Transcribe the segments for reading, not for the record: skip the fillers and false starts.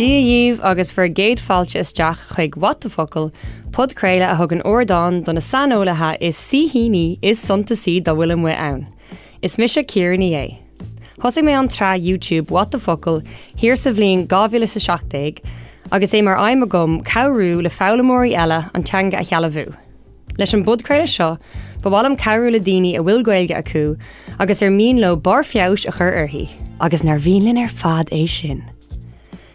Dia dhíbh agus bhur gcéad fáilte isteach chuig What the Focal, podchraoladh a thugann ardán do na saineolaithe is saoithíní is suntasaí dá bhfuil amuigh ann. Is mise Ciara Ní É. Thosaigh mé an tsraith YouTube What the Focal thiar sa bhliain 2017 agus é mar aidhm agam cabhrú le foghlaimeoirí eile an teanga a shealbhú. Leis an bpodchraoladh seo, ba mhaith liom cabhrú le daoine a bhfuil Gaeilge acu agus ar mian leo barr feabhais a chur uirthi. Agus nár mhian linn ar fad é sin?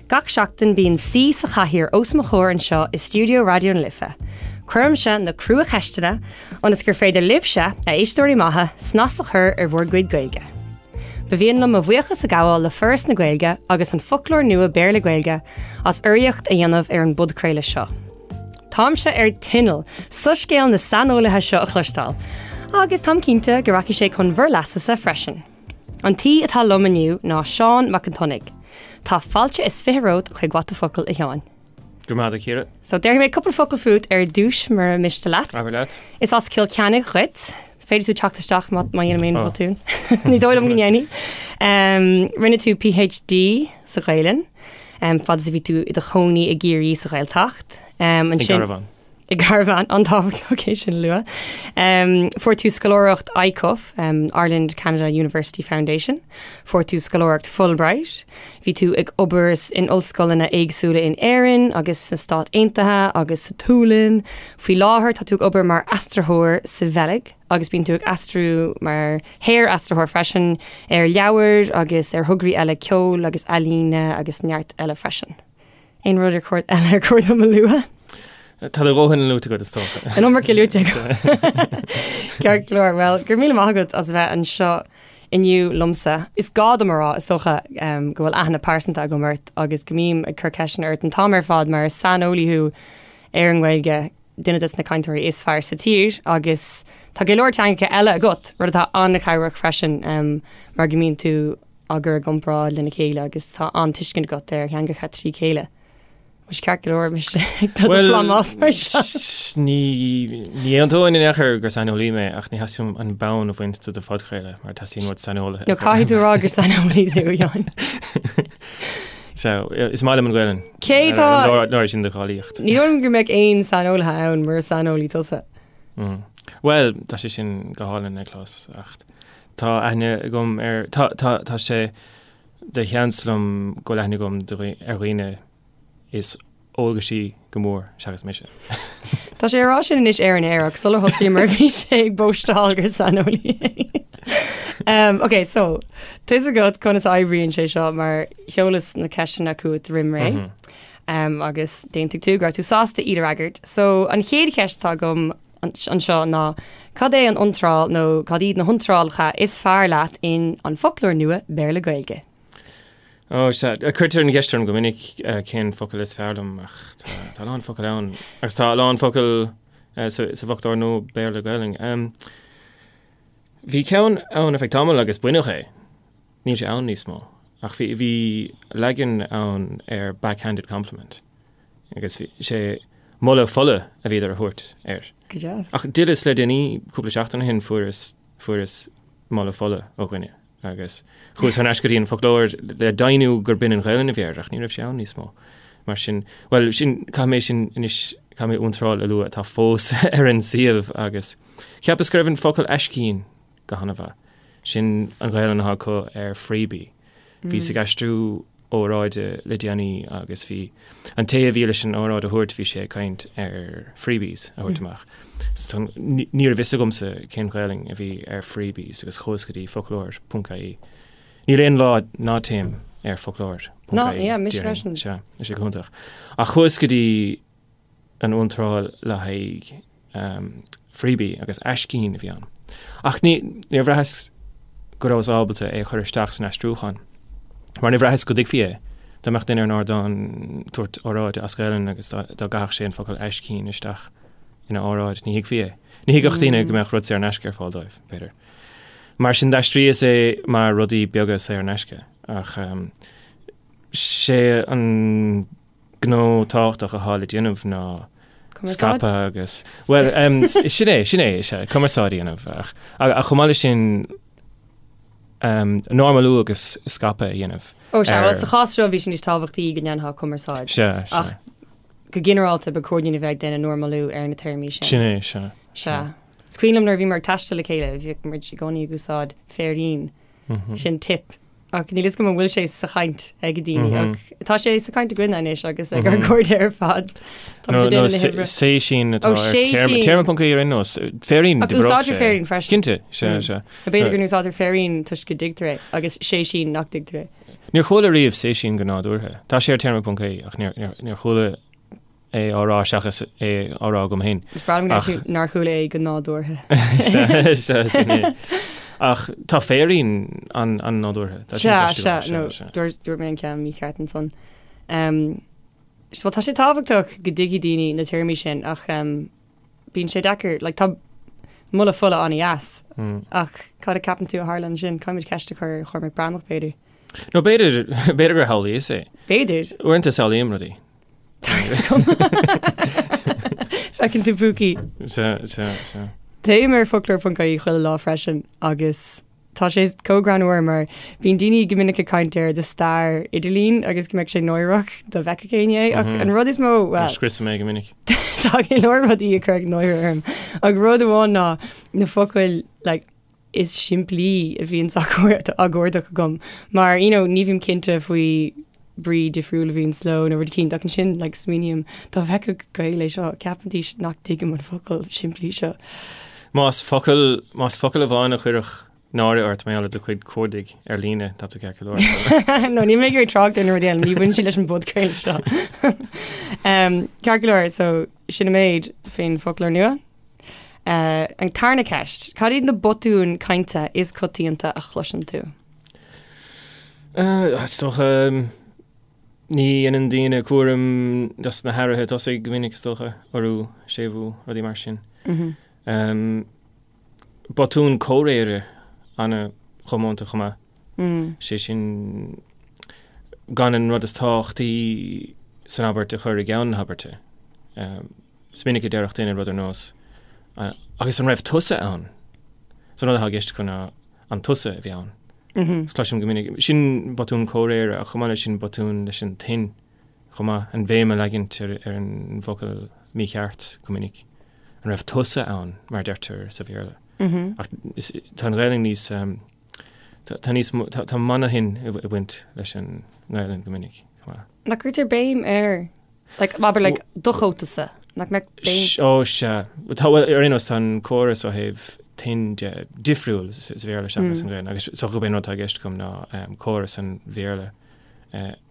Gach seachtain bíonn saoi sa chathaoir os mo chomhair anseo i stiúideo Raidió na Life. Cuirimse na crua-cheisteanna ionas gur féidir libhse, a éisteoirí maithe, snas a chur ar bhur gcuid Gaeilge. Ba mhian liom mo bhuíochas a ghabháil le Foras na Gaeilge agus an Foclóir Nua Béarla-Gaeilge as urraíocht a dhéanamh ar an bpodchraoladh seo. Táimse ar tinneall soiscéal na saineolaithe seo a chloisteáil, agus táim cinnte go rachaidh sé chun bhur leasa-sa freisin. An t-aoi atá liom inniu ná Seán Mac an tSionnaigh. Tá fáilte is 20 romhat chuig What the Focal, a Sheáin. Go raibh maith agat, a Chiara. So, déarfaidh mé cúpla focal fút ar dtús, mura miste leat. Abair leat. Is as Cill Chainnigh dhuit. Féadfaidh tú teacht isteach má dhéanaim aon bhotún. Ní dóigh liom go ndéanfaidh. Rinne tú PhD sa Ghaelainn, fad is a bhí tú i do chónaí i gCiarraí sa Ghaeltacht. I gcarbhán. I gcarbhán, an-tábhachtach é sin a lua. Fuair tú scoláireacht ICUF, Ireland Canada University Foundation. Fuair tú scoláireacht Fulbright. Bhí tú ag obair in ollscoileanna éagsúla in Éirinn agus sna Stáit Aontaithe agus sa tSualainn. Faoi láthair tá tú ag obair mar aistritheoir sa Bheilg agus bíonn tú ag aistriú mar shaor-aistritheoir freisin ar leabhair agus ar thograí eile ceoil agus ealaíne agus neart eile freisin. Aon rud ar chóir eile ar chóir dom a lua? Tá do dhóthain luaite agat is dócha. An iomarca luaite agam. Ceart go leor. Bhuel, go raibh míle maith agat as a bheith anseo inniu liomsa. Is gá dom a rá, is dócha, go bhfuil aithne pearsanta agam ort agus go mbím ag cur ceisteanna ort an t-am ar fad mar is saineolaí thú ar an nGaeilge, duine des na cainteoirí is fearr sa tír agus tá go leor teangacha eile agat, rud atá an-chabhrach freisin mar go mbíonn tú á gcur i gcomparáid lena chéile agus tá an-tuiscint agat ar theangacha trí chéile. Bhfuil sé ceart go leor mise ag dul do phlámás mar seo? Ní ní aontóinn in aon chor gur saineolaí mé ach ní theastaíonn uaim an bonn a bhaint de do phodchraoladh mar teastaíonn uait saineolaithe. No caithfidh tú a rá gur saineolaí tú, a Sheáin. So, is maith liom an Ghaelainn. Cé tá... Nuair sin do cháilíocht. Ní dóigh liom go mbeadh aon saineolaithe ann mura saineolaí tusa. Bhuel, tá sé sin go hálainn le clos ach tá aithne agam ar tá tá tá sé de sheans liom go bhfuil aithne agam ar dhaoine is eolgaisí go mór seachas mise. Tá sé ag rá sin anois ar an aer ach sular thosaíomar bhí sé ag bóisteáil gur saineolaí é. Um, ok, so, tá fhios agat conas a oibríonn sé seo mar sheolas na ceisteanna chugat roimh ré. Mm -hmm. um, agus d'aontaigh tú go raibh tú sásta iad a fhreagairt. So, an chéad cheist atá agam anseo ná cad é an iontráil nó cad iad na hiontrálacha is fearr leat in An Foclóir Nua Béarla-Gaeilge? Ó, sea. Cuirtear an cheist orm go minic cén focal is fearr liom ach tá a lán focal ann agus tá a lán focal sa bhFoclóir Nua Béarla-Gaeilge. Bhí ceann ann ar feadh tamaill agus baineadh é. Níl sé ann níos mó. Ach bhí bhí leagan ann ar backhanded compliment agus bhí sé moladh fola a bhíodar a thabhairt air. Go deas. Ach d'fhilleas le déanaí, cúpla seachtain ó shin, fuaireas fuaireas moladh fola ó dhuine. Agus chuas thar n-ais go dtí an foclóir le deimhniú gur b'in an Ghaelainn a bhí air, ach ní raibh sé ann níos mó. Mar sin, bhuel, sin, caithfidh mé sin anois, caithfidh mé iontráil a lua atá fós ar an suíomh agus cheapas go raibh an focal aiscín go han-mhaith. Sin an Ghaelainn atá acu ar freebie. Bhíos ag aistriú óráide le déanaí agus bhí an té a bhí leis an óráid a thabhairt, bhí sé ag caint ar freebies a thabhairt amach. So, ní raibh fhios agamsa cén Ghaelainn a bhí ar freebies agus chuas go dtí foclóir ponc ie. Níl aon lá ná téim ar foclóir ponc ie. No, yeah, mise freisin. Sea, tá sé go hiontach. Ach chuas go dtí an iontráil le haghaidh freebie agus aiscín a bhí ann. Ach ní, níor bhraitheas go rabhas ábalta é a chur isteach san aistriúchán, mar níor bhraitheas go dtuigfí é. Dá mbeadh duine ar an ardán ag tabhairt óráide as Gaelainn agus dá gcaithfeadh sé an focal aiscín isteach ina óráid, ní thuigfí é. Ní thuigfeadh daoine go mbeadh rud saor in aisce ar fáil dóibh, b'fhéidir. Mar sin d'aistríos é mar rudaí beaga saor in aisce. Ach sé an gnó tábhachtach atá le déanamh ná scaipeadh agus, bhuel, sin é, sin é, is ea, cumarsáid a dhéanamh ach, ach chomh maith leis sin, normalú agus scaipeadh a dhéanamh. Ó sea, bhuel sa chás seo bhí sé níos tábhachtaí go ndéanfá cumarsáid. Sea, sea. Ach go ginearálta ba chóir dúinn a bheith ag déanamh normalú ar na téarmaí sin. Sin é, sea. Sea. Is cuimhin liom nuair a bhíomar ag taisteal le chéile, bhíodh muid i gcónaí ag úsáid féirín. Sin tip. Ach níl fhios agam an bhfuil sé sa chaint ag daoine ach tá sé sa chaint againne anois agus ag ár gcairde ar fad. Tá muid ag déanamh na hoibre. Séisín atá Ó, ar séisín. téarma.ie ar aon nós. Féirín, Ach úsáidtear féirín freisin. Cinnte, sea, sea. B'fhéidir go n-úsáidtear féirín toisc go dtuigtear é agus séisín nach dtuigtear é. Níor chuala riamh séisín go nádúrtha. Tá sé ar téarma.ie ach níor chuala é á rá seachas é á rá agam féin. Is breá liom go ndeir tú nár chuala é go nádúrtha. Sea, sea, sin é. Ach tá féirín an-nádúrtha. Tá sin Sea, cloiste sea, agam, nó sea, sea. dúirt dúirt mé an ceann mícheart ansan. Um, Bhuel, tá sé tábhachtach go dtuigfidh daoine na téarmaí sin ach um, bíonn sé deacair, like, tá moladh fola an-dheas ach cad a ceapann tú a tharla ansin? Caithfimid ceist a chur ar Chormac Breathnach, b'fhéidir. Nó b'fhéidir, b'fhéidir gur shamhlaíos é. B'fhéidir. Uaireanta samhlaím rudaí. Tá fhios agam. Feiceann tú púcaí. Sea, sea, sea. Téim ar foclóir.ie chuile lá freisin agus tá sé chomh greannmhar mar bíonn daoine go minic ag caint ar do stair idirlín agus go mbeadh sé náireach dá bhfeicfeadh éinne é ach an rud is mó, bhuel, Scriosaim é go minic. Tá go leor rudaí a chuirfeadh náire orm ach rud amháin ná na focail like, is simplí a bhíonns á gcuardach agam mar you know ní bhím cinnte faoi brí difriúil a bhíonns leo nó rud eicínt ach ansin like smaoiním dá bhfeicfeadh Gael é seo cheapfaidís nach dtuigim an focal simplí seo. Más focal, más focal amháin a chuirfeadh náire ort mar gheall ar do chuid cuardaigh ar líne, tá tú ceart go leor. No, níl mé ag iarraidh trácht ar na rudaí eile, ní bhaineann siad leis an bpodchraoladh seo. Um, ceart go leor, so sin an méid faoin foclóir nua. An tarna ceist, cad iad na botúin cainte is coitianta a chloiseann tú? Is dócha, ní dhéanann daoine cúram dos na hathruithe tosaigh go minic, is dócha, urú, séimhiú, rudaí mar sin. Botún comhréire an-chomónta chomh maith. Sé sin, gan an rud is tábhachtaí san abairt a chur i gceann na habairte. Is minic a déarfadh duine rud ar nós, Agus an raibh tusa ann? Is an rud atá i gceist acu ná, an tusa a bhí ann? Is cloisim go minic, sin botún comhréire ach chomh maith leis sin botún leis an tuin chomh maith, an bhéim a leagaint ar an bhfocal mícheart go minic. An raibh tusa ann? mar a deirtear sa Bhéarla. Ach tá an Ghaelainn níos, tá níos, tá monathoin ag baint leis an nGaelainn go minic chomh maith. Nach gcuirtear béim ar Like, abair, like, do chótasa, nach mbeadh béim. Ó, sea. Tá, bhuel, ar aon nós, tá an córas ó thaobh tuin de difriúil sa Bhéarla seachas an Ghaeilge, agus is dócha gurb é an rud atá i gceist agam ná córas an Bhéarla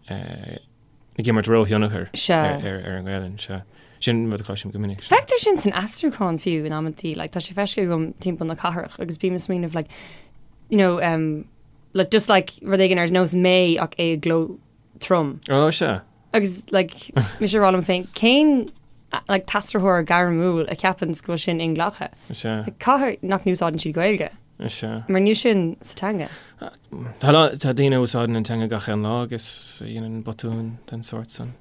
ag imirt róthionchar ar an nGaelainn, sea. Sin rud a chloisim go minic. Feictear sin san aistriúchán fiú in amantaí, like, tá sé feicthe agam timpeall na cathrach agus bím ag smaoineamh, like, you know, um, like, just like rud éigin ar nós mé ach é i gcló trom. Ó, sea. Agus like, mise ag rá liom féin, cén like, t-aistritheoir gairmiúil a cheapanns go bhfuil sin inghlactha? Sea. Like, caithfidh nach n-úsáideann siad Gaeilge? Sea. Mar níl sin sa teanga. Tá, tá daoine a úsáideann an teanga gach aon lá agus a dhéanann botúin den sórt san.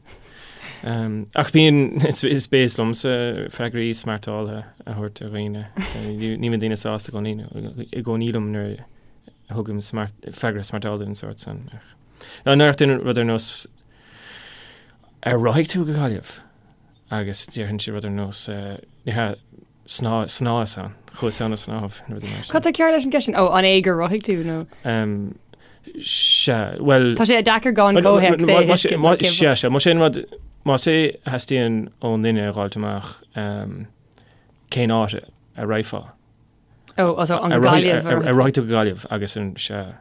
Um, ach bíonn, is, is béas liomsa freagraí smeartáltha a thabhairt ar dhaoine. Ní bhíonn daoine sásta i gcónaí, i gcónaí liom nuair a thugaim smart, freagra smeartáltha den sórt san. Ach. Nó nuair a déarfadh duine rud ar nós Ar rothaigh tú go Gaillimh? Agus déarfainn sé rud ar nós Ní hea, sná, snámhas ann, chuas ann a snámh, nó rudaí mar sin. Cad tá cearr leis an gceist sin? Ó, an é gur rothaigh tú nó? Sea, bhuel. Tá sé deacair gan comhthéacs é a thuiscint. Sea, sea, más é an rud, más é a theastaíonn ón duine a dh'fháilt amach cén áit a raghfá. Ó, so an go Gaillimh. Ar rothaigh tú go Gaillimh agus an sea.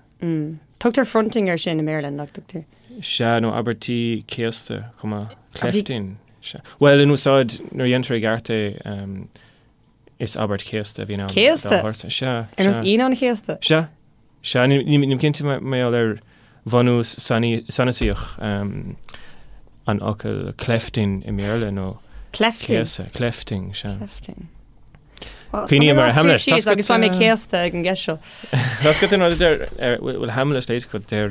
Tugtar fronting air sin i mBéarla, nach dtugtar? Sea, nó abairtí céasta chomh maith. Clefting. Sea. Bhuel, in úsáid, nuair a dhéantar i gceart é, is abairt chéasta a bhíonn ann. Céasta? Sea. Ar nós Aoine an Chéasta? Sea. Sea, nílim cinnte mar gheall ar bhunús sanasaíoch an fhocail clefting i mBéarla nó Clefting? céasadh, clefting, sea. Clefting. Cuimhním ar Hamlet. Tá síos agus beidh mé céasta ag an gceist seo. Tá a fhios agat an rud a deir, bhfuil Hamlet léite agat, deir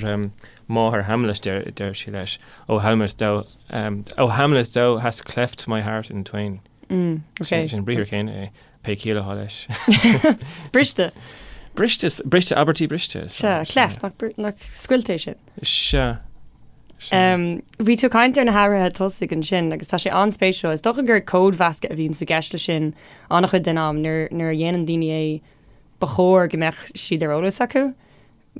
máthair Hamlet, deir sí leis, O Hamlet, thou, O Hamlet, thou hast cleft my heart in twain. Mm, okay. Sin briathar céanna é. Pé ciall atá leis. Briste. Briste, briste, abairtí briste. Sea, cleft, nach, nach scoilt é sin. Sea. Bhí tú ag caint ar na hathruithe tosaigh ansin agus tá sé an-spéisiúil. Is dócha gur códmheascadh a bhíonn i gceist leis sin an-chuid den am nuair nuair a dhéanann daoine é ba chóir go mbeadh siad ar eolas acu.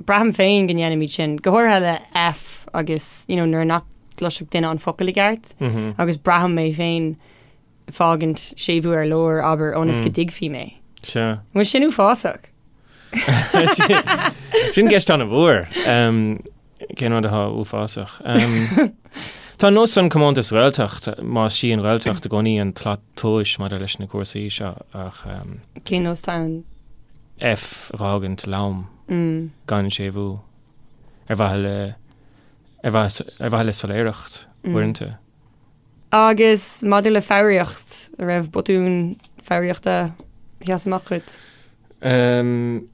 Braithim féin go ndéanaimid sin, go háirithe le F agus you know, nuair nach gcloisfeadh duine an focal i gceart mm -hmm. agus braithim mé féin fágaint séimhiú ar lár abair ionas mm. go dtuigfí mé. Sea. Bhfuil sin uafásach. Sin ceist an-mhór. Um, cén rud atá uafásach. Um, tá nós an comónta sa Ghaeltacht más sí an Ghaeltacht i gcónaí an tslat tomhais maidir leis na cúrsaí seo ach um, Cén nós atá ann? F a dh'fhágaint lom mm. gan séimhiú ar mhaithe le ar mhaithe le soiléireacht mm. uaireanta. Agus maidir le foghraíocht, an raibh botún foghraíochta a sheas amach dhuit? Um,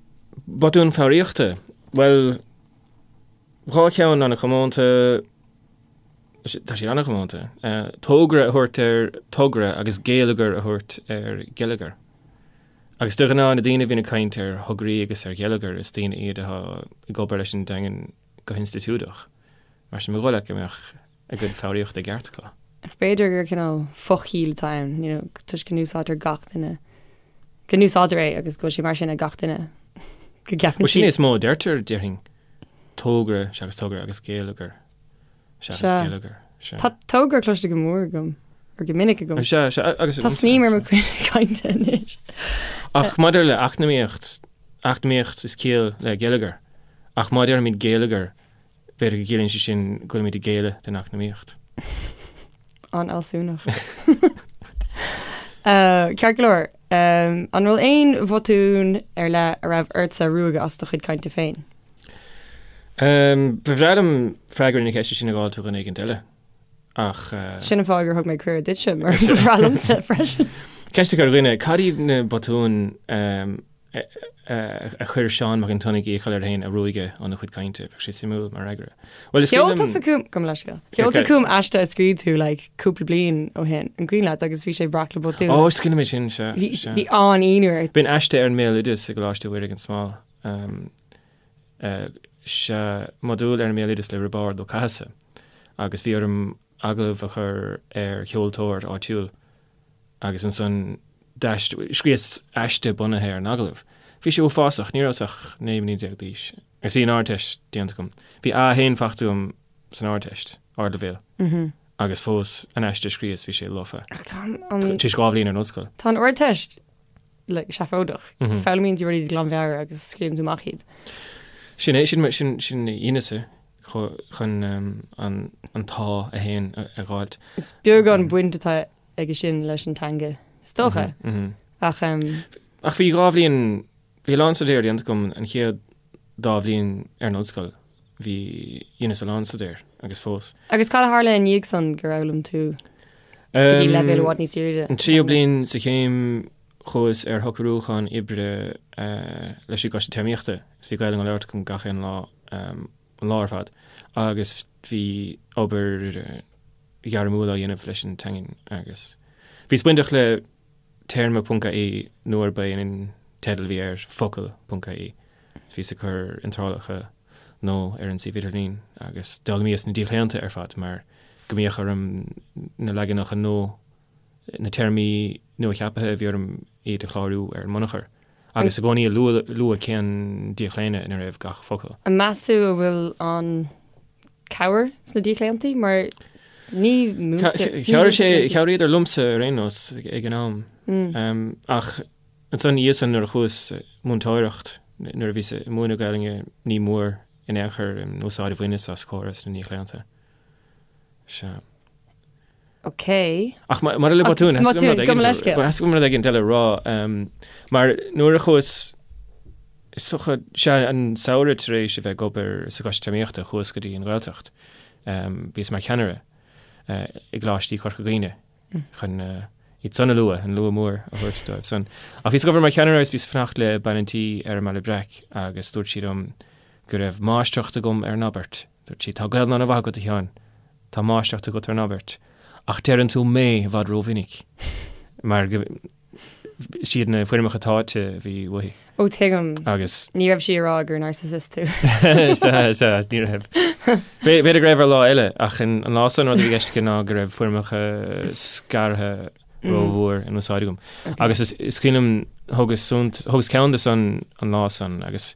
botún foghraíochta? Bhuel, 2 cheann an-chomónta, tá siad an-chomónta, uh, tógra a thabhairt ar togra agus géilleagar a thabhairt ar geilleagar. Agus de ghnáth na daoine a bhíonn ag caint ar thograí agus ar gheilleagar, is daoine iad atá ag obair leis an dteangain go hinstitiúideach. Mar sin ba dhóigh leat go mbeadh a gcuid foghraíochta i gceart acu. Ach b'fhéidir gur cineál fochiall atá ann, you know, toisc go n-úsáidtear gach duine, go n-úsáidtear é agus go bhfuil sé mar sin ag gach duine, go gceapann Bhuel, sin é is mó a deirtear, déarfainn, tógra seachas togra agus géilleagar seachas Sea. geilleagar. Sea. Tá togra cloiste go mór agam, or go minic agam. Sea, sea, agus Tá snaidhm ar mo chuid cainte anois. Ach maidir le eacnamaíocht, eacnamaíocht is ciall le geilleagar, ach má deirimid géilleagar, B'fhéidir go gciallaíonn sé sin go bhfuilimid ag géilleadh don eacnamaíocht. An-fhealsúnach. Ceart go leor, an bhfuil aon bhotún ar leith a raibh ortsa ruaigeadh as do chuid cainte féin? Ba bhreá liom freagra na ceiste sin a dh'fháilt ó dhuine éigint eile, ach. Sin an fáth gur thug mé cuireadh duitse, mar ba bhreá liomsa freisin. Ceist a chur ar dhuine, cad iad na botúin a chuir Seán Mac an tSionnaigh iachall air féin a ruaigeadh óna chuid cainte. Bheadh sé suimiúil mar fhreagra. Bhuel, is cuimhin liom. Sheol tusa chugam, gabh mo leithscéal. Sheol tú chugam aiste a scríobh tú like cúpla bliain ó shin, an cuimhin leat agus bhí sé breac le botúin. Ó, is cuimhin liom é sin, sea. Bhí, bhí an-ionadh ort. B'in aiste ar an mbéaloideas i gColáiste Mhuire gan Smál. Sea, modúl ar an mbéaloideas le Roibeárd Ó Cathasaigh agus bhí orm agallamh a chur ar cheoltóir áitiúil. agus ansan scríos aiste bunaithe ar an agallamh. Bhí sé uafásach, ní rabhas ach 19 mbliana d'aois agus bhí an Ardteist déanta agam. Bhí A1 faighte agam san Ardteist, ardleibhéal, agus fós an aiste a scríos bhí sé lofa. Tar éis 2 bhliain ar an ollscoil. Tá an Ardteist like, seafóideach. Foghlaimíonn tú rudaí de ghlanmheabhair agus scríobhann tú amach iad. Sin é, sin, sin, sin a dheineas-sa chun an an t-A1 a dh'fháilt. Is beag an baint atá aige sin leis an teanga, is dócha. Ach. Ach bhí 2 bhliain, bhí a lán staidéir déanta agam an chéad dá bhliain ar an ollscoil, bhí, dheineas a lán staidéir agus fós. Agus cad a tharla i ndiaidh san gur fhoghlaim tú go dtí leibhéal i bhfad níos airde? An tríú bliain sa chéim chuas ar shocrúchán oibre leis an gCoiste Téarmaíochta agus bhí Gaelainn á labhairt agam gach aon lá, an lá ar fad agus bhí obair ghairmiúil á dhéanamh leis an teangain agus bhíos bainteach le téarma ponc ie nuair ba é an teideal a bhí air focal ponc ie. Bhíos ag cur iontrálacha nua ar an suíomh idirlín agus d'fhoghlaimíos na díochlaonta ar fad mar go mbíodh orm na leaganacha nua, na téarmaí nua-cheaptha a bhí orm iad a chlárú ar an mbunachar agus i gcónaí a lua cén díochlaonadh ina raibh gach focal. An meas tú an bhfuil an cabhair sna díochlaontaí mar ní múintear. Chabhraigh sé, chabhraíodar liomsa ar aon nós ag an am. Ach ansan ina dhiaidh san nuair a chuas múinteoireacht, nuair a bhíos ag múineadh Gaelainne ní mór in aon chor an úsáid a bhaineas as córas na ndíochlaonta. Sea. Ok. Ach maidir le botúin, theastaigh uaim rud éigin eile a rá, mar nuair a chuas, is dócha, sea, an samhradh tar éis a bheith ag obair sa gCoiste Téarmaíochta, chuas go dtí an Ghaeltacht. Bhíos mar cheannaire i gColáistí Chorca Dhuibhne chun iad san a lua, an lua mór a thabhairt dóibh san. Ach bhíos ag obair mar cheannaire agus bhíos ag fanacht le bean an tí ar an mBaile Breac agus dúirt sí liom go raibh máistreacht agam ar an abairt. Dúirt sí, Tá Gaelainn an-mhaith agat, a Sheáin. Tá máistreacht agat ar an abairt. Ach deireann tú mé i bhfad rómhinic. Mar go. Is iad na foirmeacha táite a bhí uaithi. Ó tuigim. Agus. Ní raibh sí ag rá gur narcissist tú. Sea, sea, ní raibh. B'fhéidir go raibh ar lá eile, ach an lá san rud a bhí i gceist aici ná go raibh foirmeacha scartha rómhór in úsáid agam. Agus is cuimhin liom, thugas sunt, thugas ceann de san an lá san agus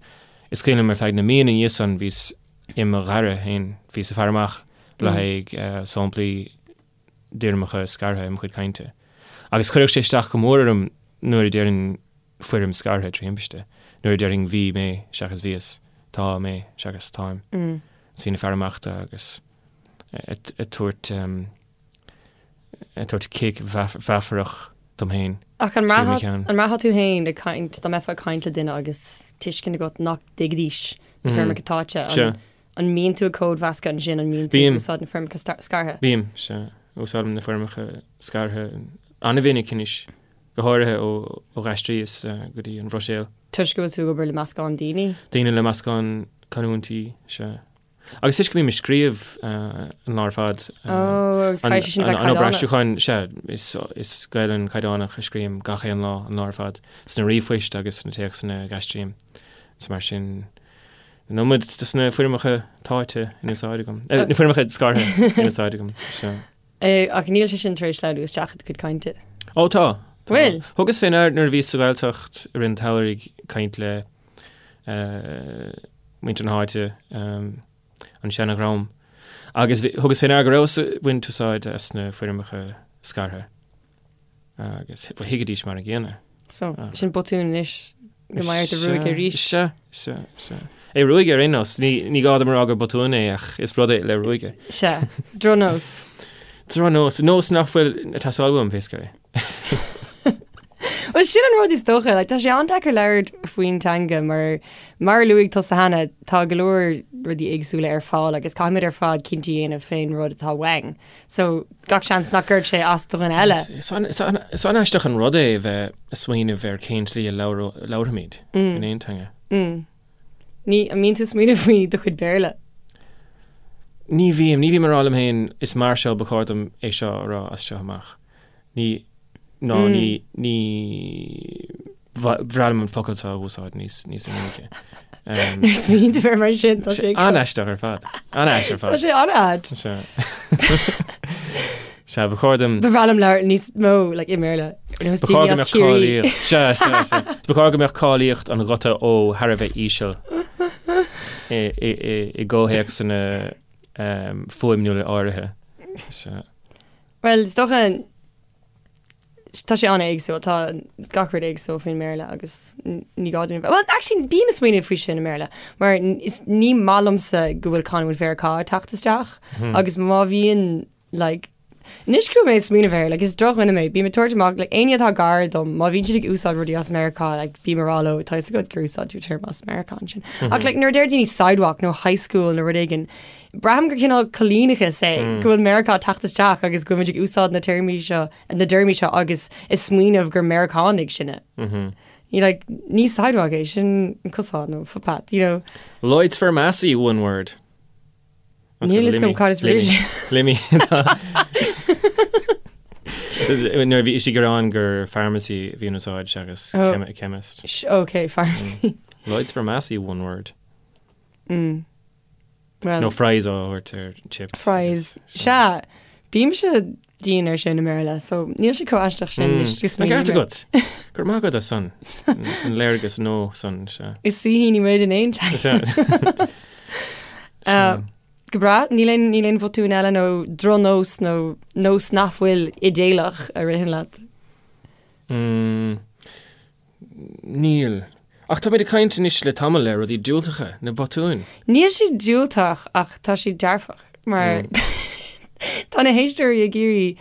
is cuimhin liom ar feadh na míonna ina dhiaidh san bhíos i mo dh'aire féin, bhíos ag faire amach le haghaidh samplaí d'fhoirmeacha scartha i mo chuid cainte. Agus chuirfeadh sé isteach go mór orm nuair a déarfainn foirm scartha trí thimpiste, nuair a déarfainn bhí mé seachas bhíos, tá mé seachas táim. Is bhínn ag faire amach dó agus ag tabhairt ag tabhairt cic mheafarach dom féin. Ach an mbraithfeá tú féin ag caint, dá mbeifeá ag caint le duine agus tuiscint agat nach dtuigfidís na foirmeacha táite, an An mbíonn tú ag códmheascadh ansin, an mbíonn tú ag úsáid na foirmeacha scartha? Bím, sea. Úsáidim na foirmeacha scartha an-mhinic anois, go háirithe ó d'aistríos go dtí an Bhruiséil. Toisc go bhfuil tú ag obair le meascán daoine? Daoine le meascán canúintí, sea. Agus toisc go mbím ag scríobh an lá ar fad. Ó, agus caithfidh sé sin a bheith caighdeánach. An obair aistriúcháin, sea, is Gaelainn caighdeánach a scríobhaim gach aon lá, an lá ar fad, sna ríomhphoist agus sna téacsanna a aistríim. Is mar sin. An iomad de na foirmeacha táite in úsáid agam. Na foirmeacha scartha in úsáid agam. Sea. Ach níl sé sin tar éis sleamhnú isteach i do chuid cainte. Ó tá. Bhfuil? Thugas fé ndear nuair a bhíos sa Ghaeltacht i rith an tsamhraidh ag caint le muintir na háite, an seana-dhream, agus thugas fé ndear go rabhas ag baint úsáid as na foirmeacha scartha. Agus thuigfidís mar an gcéanna. So, sin botún anois go mbeidh ort a ruaigeadh arís. Sea, sea, sea. É ruaigeadh ar aon nós. Ní, ní gá dom a rá gur botún é ach is rud é le ruaigeadh. Sea. Drochnós. Drochnós. Nós nach bhfuil ag teastáil uaim, pé scéal é. Bhuel, sin an rud is dócha, like, tá sé an-deacair labhairt faoin teanga mar, mar a luaigh tusa cheana, tá go leor rudaí éagsúla ar fáil agus caithfimid ar fad cinntí a dhéanamh fén rud atá uainn. So, gach seans nach gcuirfeadh sé as do dhuine eile. Is an-aisteach an rud é a bheith ag smaoineamh ar cén tslí a labhraímid in aon teanga. Ní, an mbíonn tú ag smaoineamh faoi do chuid Béarla? Ní bhím, ní bhím ag rá liom féin is mar seo ba chóir dom é seo a rá as seo amach. Ní, ná ní, ní bhreá liom an focal seo a úsáid níos níos minice. Nuair a smaoiníonn tú air mar sin, tá sé an-aisteach ar fad. An-aisteach ar fad. Tá sé an-ait. Sea. Sea, ba chóir dom... Ba bhreá liom labhairt níos mó like, i mBéarla. Ba chóir go mbeadh cáilíocht. Sea, sea, sea. Ba chóir go mbeadh cáilíocht an ghuta ó thar a bheith íseal i gcomhthéacsanna fuaimniúla áirithe. Sea. Bhuel, is dócha tá sé an-éagsúil, tá gach rud éagsúil faoin mBéarla agus ní gá dúinn a bheith, bhuel, actually bím ag smaoineamh faoi sin i mBéarla, mar is ní maith liomsa go bhfuil canúint Mheiriceá ag teacht isteach agus má bhíonn like, anois go bhfuil mé ag smaoineamh air, like, is drochdhuine mé, bím ag tabhairt amach, like, éinne atá gar dom, má bhíonn siad ag úsáid rudaí as Meiriceá, like, bím ag rá leo, tá fhios agat gur úsáid tú téarma as Meiriceá ansin. Ach like, nuair a deir daoine sidewalk nó high school nó rud éigin, Braithim gur cineál coilíneachas é go bhfuil Meiriceá ag teacht isteach agus go bhfuil muid ag úsáid na téarmaí seo, na dtéarmaí seo agus ag smaoineamh gur Meiriceánaigh sinne. You like, ní sidewalk é, sin an cosán nó footpath, you know. Lloyds Pharmacy, one word. Níl fhios agam cad is brí sin. Limmy. Nuair a bhí sí ag gearán gur pharmacy a bhí in úsáid seachas oh. chemist. Ok, pharmacy. Lloyds Pharmacy, one word. Mm. Well, Nó fries á thabhairt ar chips. Fries. Sea, bímse dian ar sin i mBéarla, so níl sé chomh aisteach sin. Mm. Tá ceart agat. Go raibh maith agat as san. An léargas nua san, sea. Is saoithíní muid in aon teanga. Go breá, níl aon níl aon bhotún eile nó drochnós nó nós nach bhfuil idéalach a ritheann leat. Mm. Níl. Ach táimid ag caint anois le tamall ar rudaí diúltacha, na botúin. Níl siad diúltach ach tá siad dearfach mar tá na héisteoirí ag iarraidh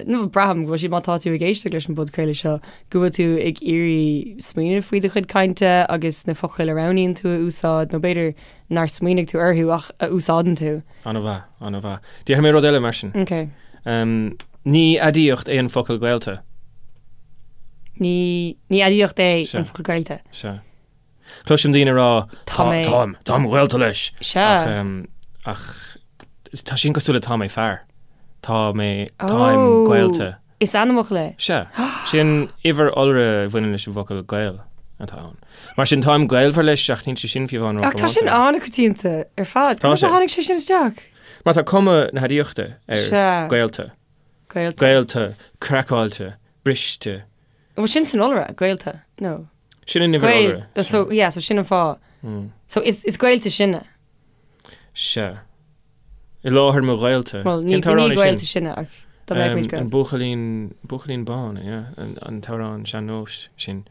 nó braithim go bhfuil siad má tá tú ag éisteacht leis an bpodchraoladh seo go bhfuil tú ag iarraidh smaoineamh faoi do chuid cainte agus na focail a roghnaíonn tú a úsáid nó b'fhéidir nár smaoinigh tú orthu ach a úsáideann tú. An-mhaith, an-mhaith. Déarfaidh mé rud eile mar sin. Ok. Ní aidiacht é an focal gaolta. Ní, ní aidiacht é an focal gaolta. Sea. Cloisim daoine ag rá, tá mé, táim, táim gaolta leis. Sea. Ach, ach tá sin cosúil le tá mé fear. Tá mé, táim gaolta. Is ainmfhocal é. Sea. Sin uimhir iolra a bhaineann leis an bhfocal gaol atá ann. Mar sin, táim gaolmhar leis ach níl sé sin fiú amháin Ach tá sin an-choitianta ar fad. Conas a tháinig sé sin isteach? Mar tá cuma na haidiachta ar Sea. gaolta. Gaolta. Gaolta, craiceáilte, briste. Bhuel sin san iolra, gaolta. No. Sin an uimhir Gaol. iolra. So, yeah, so sin an fáth. So is, is gaolta sinne. Sea. I láthair mo ghaolta. Bhuel, ní, ní gaolta sinne ach dá mbeadh muid gaolta. An buachaillín, buachaillín bán, yeah, an t-amhrán sean-nóis sin,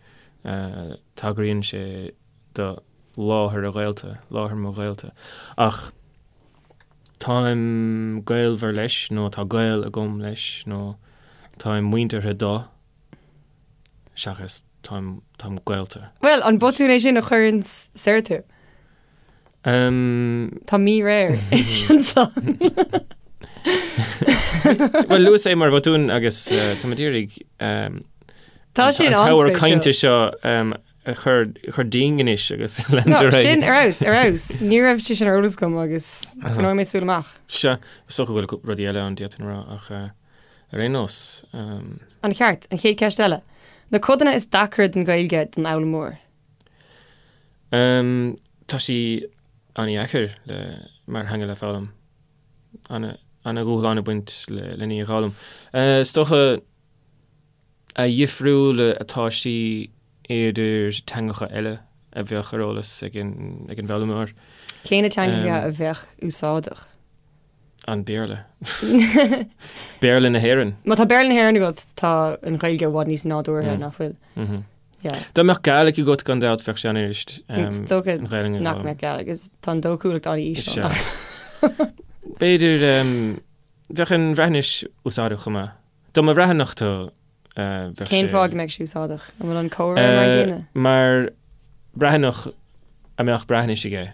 tagraíonn sé do láthair a ghaolta, láthair mo ghaolta. Ach táim gaolmhar leis nó tá gaol agam leis nó táim muinteartha do seachas táim, táim gaolta. Bhuel, an botún é sin a chuireann soir tú? Tá míréir ansan. Bhuel, luas é mar bhotún agus tá mé d'iarraidh Tá sin an t-ábhar cainte seo a chur dínn anois agus leanúint ar aghaidh. Sin ar fheabhas, ar fheabhas. Ní raibh sé sin ar eolas agam agus coinneoidh mé súil amach. Sea, is dócha go bhfuil rudaí eile ann d'fhéadfainn a rá ach ar aon nós. An-cheart. An chéad cheist eile. Na codanna is deacra den Ghaeilge don fhoghlaimeoir. Tá sí an-dheacair le, mar theanga le foghlaim. Ana-dhúshlán ag baint le len í a dh'fhoghlaim. Is dócha a dhifriúla atá sí idir teangacha eile a bheadh ar eolas ag an ag an bhfoghlaimeoir. Cé na teangacha a bheadh úsáideach? An Béarla. Béarla na hÉireann. Má tá Béarla na hÉireann agat, tá an Ghaeilge i bhfad níos nádúrtha, nach bhfuil? Yeah. Dá mbeadh Gàidhlig agat gan dabht bheadh sé an-fhuirist. Is dócha nach mbeadh Gàidhlig, is tá an dóchúlacht an-íseal. B'fhéidir bheadh an Bhreatnais úsáideach chomh maith. Dá mba Bhreathnach tú bheadh sé. Cén fáth go mbeadh sé úsáideach? An bhfuil an comhréir mar an gcéanna? Mar Bhreathnach a mbeadh Breatnais aige,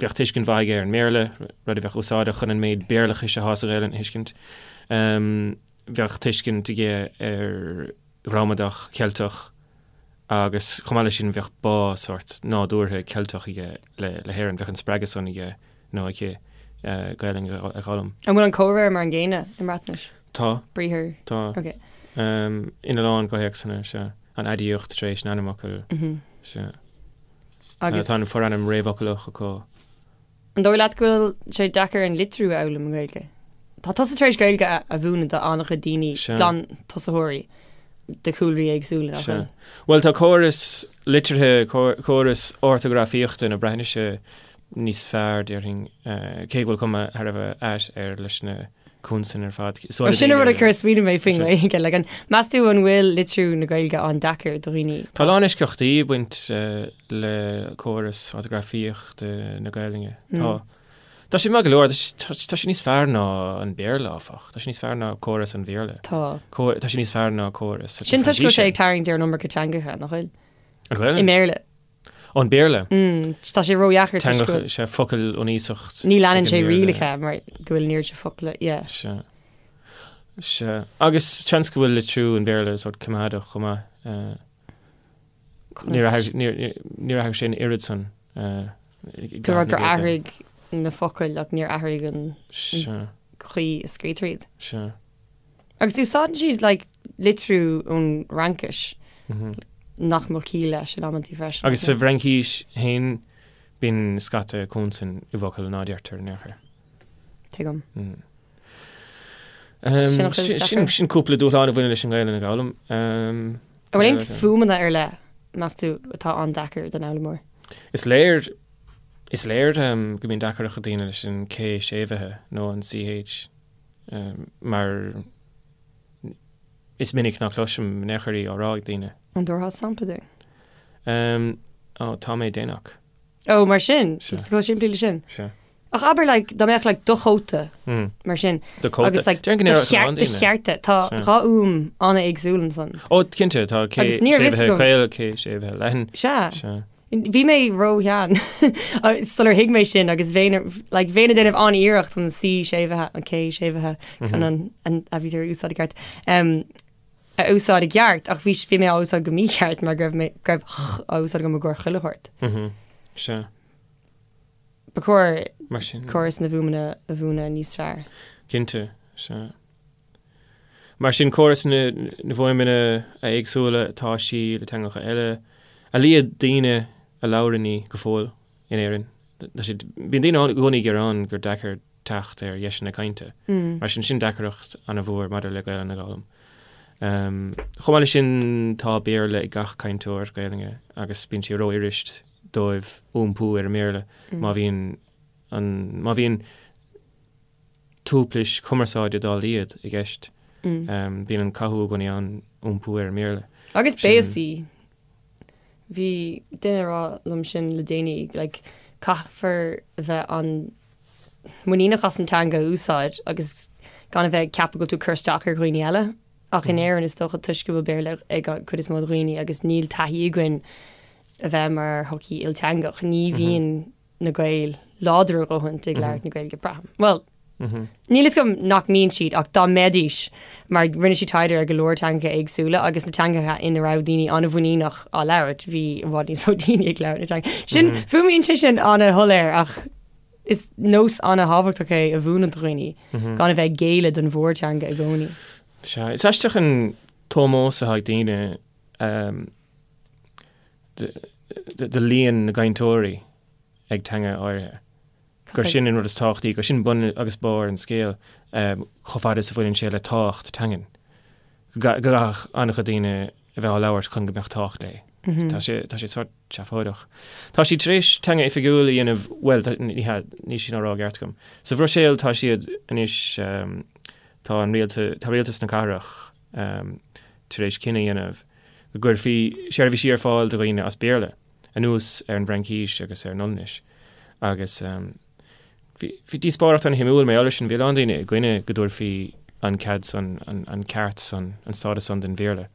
bheadh tuiscint mhaith aige ar an mBéarla, rud a bheadh úsáideach chun an méid Béarlachais atá sa Ghaelainn a thuiscint. Bheadh tuiscint aige ar ghramadach Cheilteach agus chomh maith leis sin bheadh bá sórt nádúrtha Ceilteach aige le hÉirinn, bheadh an spreagadh san aige nó aici Gaelainn a dh'fhoghlaim. An bhfuil an comhréir mar an gcéanna i mBreatnais? Tá. Briathar? Tá. Ok. Ina lán comhthéacsanna, sea. An aidiacht tar éis an ainmfhocail, sea. Agus. Tá an forainm réamhfhoclach acu. An dóigh leat go bhfuil sé deacair an litriú a fhoghlaim i nGaeilge? Tá tusa tar éis Gaeilge a mhúineadh do an-chuid daoine, glan-tosaitheoirí de chúlraí éagsúla, nach bhfuil? Bhuel, tá córas litrithe, córas ortagrafaíochta na Breatnaise níos fearr, déarfainn, cé go bhfuil cuma thar a bheith ait air leis na consain ar fad. Bhuel, sin an rud a chuir smaoineamh mé faoin nGaeilge. Like, an, meas tú an bhfuil litriú na Gaeilge an-deacair do dhaoine? Tá a lán eisceachtaí ag baint le córas ortagrafaíochta na Gaelainne. Tá. Tá sé maith go leor, tá sé níos fearr ná an Béarla, áfach. Tá sé níos fearr ná córas an Bhéarla. Tá. Tá sé níos fearr ná córas Sin toisc go bhfuil sé ag tarraingt ar an iomarca teangacha, nach bhfuil? An Ghaelainn? I mBéarla. An Béarla? Tá sé ródheacair toisc go bhfuil. Teangacha, sea, focail ón iasacht. Ní leanann sé rialacha mar go bhfuil an oiread sin focla, yeah. Sea. Sea. Agus seans go bhfuil litriú an Bhéarla sórt coimeádach chomh maith. Níor athraigh sé an oiread san. Tú ag rá gur athraigh na focail ach níor athraigh an chaoi a scrítear iad. Sea. Agus úsáideann siad like litriú ón Fhraincis nach mbeadh ciall leis in amantaí freisin. Agus sa bhFraincís féin bíonn scata consan i bhfocail ná deirtear in aon chor. Tuigim. Sin sin cúpla dúshlán a bhaineann leis an nGaelainn a dh'fhoghlaim. An bhfuil aon fuaimeanna ar leith, meas tú, atá an-deacair don fhoghlaimeoir? Is léir is léir go mbíonn deacracht ag daoine leis an K séimhithe nó an CH. mar is minic ná cloisim in aon chor í á rá ag daoine. An dtabharfá sampla dúinn? Ó, tá mé déanach. Ó, mar sin? Sea. Is chomh simplí le sin? Sea. Ach abair, like, dá mbeadh, like, do chóta, mar sin. Do chóta. Agus, like, do cheart, do chearta. Tá dhá fhuaim an-éagsúil ansan. Ó, cinnte, tá K séimhithe caol, K séimhithe leathan. Sea. Sea. Bhí mé ró-shean sular thuig mé sin agus bheinn like, bheinn ag déanamh an-iarracht an C séimhithe, an K séimhithe chun an, an aibítir a úsáid i gceart, um, a úsáid i gceart ach bhí, bhí mé á úsáid go mícheart mar go raibh mé, go raibh ch á úsáid agam i gcomhair chuile shórt. Sea. Ba chóir Mar sin. córas na bhfuaimeanna a mhúineadh níos fearr. Cinnte, sea. Mar sin, córas na bhfuaimeanna a éagsúla atá sí le teangacha eile, a laghad daoine a labhrann í go fóill in Éirinn. Tá siad, bíonn daoine i gcónaí ag gearán gur deacair teacht ar dheiseanna cainte. Mar sin, sin deacracht an-mhór maidir le Gaelainn a dh'fhoghlaim. Chomh maith leis sin, tá Béarla ag gach cainteoir Gaelainne agus bíonn sé rófhuirist dóibh iompú ar an mBéarla má bhíonn an, má bhíonn tuaiplis cumarsáide dá laghad i gceist. Bíonn an cathú i gcónaí ann iompú ar an mBéarla. Agus béasaí. Bhí duine ag rá liom sin le déanaí, like, caithfear a bheith an-mhuiníneach as an teanga a úsáid agus gan a bheith ag ceapadh go bhfuil tú ag cur isteach ar dhaoine eile. Ach in Éirinn is dócha toisc go bhfuil Béarla ag an cuid is mó de dhaoine agus níl taithí againn a bheith mar shochaí ilteangach, ní bhíonn na Gaeil láidir a dhóthain ag labhairt na Gaeilge, braithim. Bhuel, níl fhios agam nach mbíonn siad ach dá mbeidís, mar rinne siad taighde ar go leor teangacha éagsúla agus na teangacha ina raibh daoine an-mhuiníneach á labhairt, bhí i bhfad níos mó daoine ag labhairt na teanga. Sin, fuaimíonn sé sin an-shoiléir ach is nós an-thábhachtach é a mhúineadh do dhaoine, gan a bheith ag géilleadh don mhórteanga i gcónaí. Sea, is aisteach an t-ómós atá ag daoine do líon na gcainteoirí ag teanga áirithe. Gur sin an rud is tábhachtaí, gur sin bun agus barr an scéil chomh fada is a bhaineann sé le tábhacht teangan. Go gcaithfeadh an-chuid daoine a bheith á labhairt chun go mbeadh tábhacht léi. Tá sé, tá sé sórt seafóideach. Tá siad tar éis teanga oifigiúil a dhéanamh, bhuel, ní hea, níl sin á rá i gceart agam. Sa Bhruiséil tá siad anois, tá an rialtas, tá rialtas na cathrach tar éis cinneadh a dhéanamh go gcuirfí seirbhísí ar fáil do dhaoine as Béarla, anuas ar an bhFraincís agus ar an Ollainnis. Agus bhí díospóireacht an-shuimiúil mar gheall air sin, bhí a lán daoine i gcoinne go dtabharfaí an cead san, an ceart san, an stádas san don Bhéarla,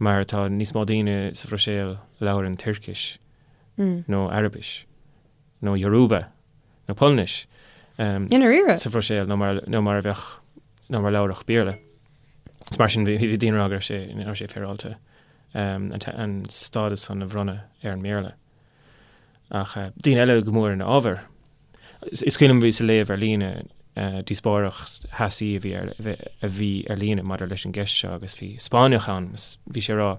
mar tá níos mó daoine sa Bhruiséil a labhrann Tuircis nó Araibis nó Yoruba nó Polainnis sa Bhruiséil nó mar a bheadh, nó mar a labharfadh Béarla. Is mar sin bhí daoine ag rá go raibh sé, nach raibh sé féaráilte an stádas san a bhronnadh ar an mBéarla. Ach daoine eile go mór ina fhábhar. Is cuimhin liom bhíos ag léamh ar líne díospóireacht theasaí a bhí ar a bhí ar líne maidir leis an gceist seo agus bhí Spáinneach ann agus bhí sé ag rá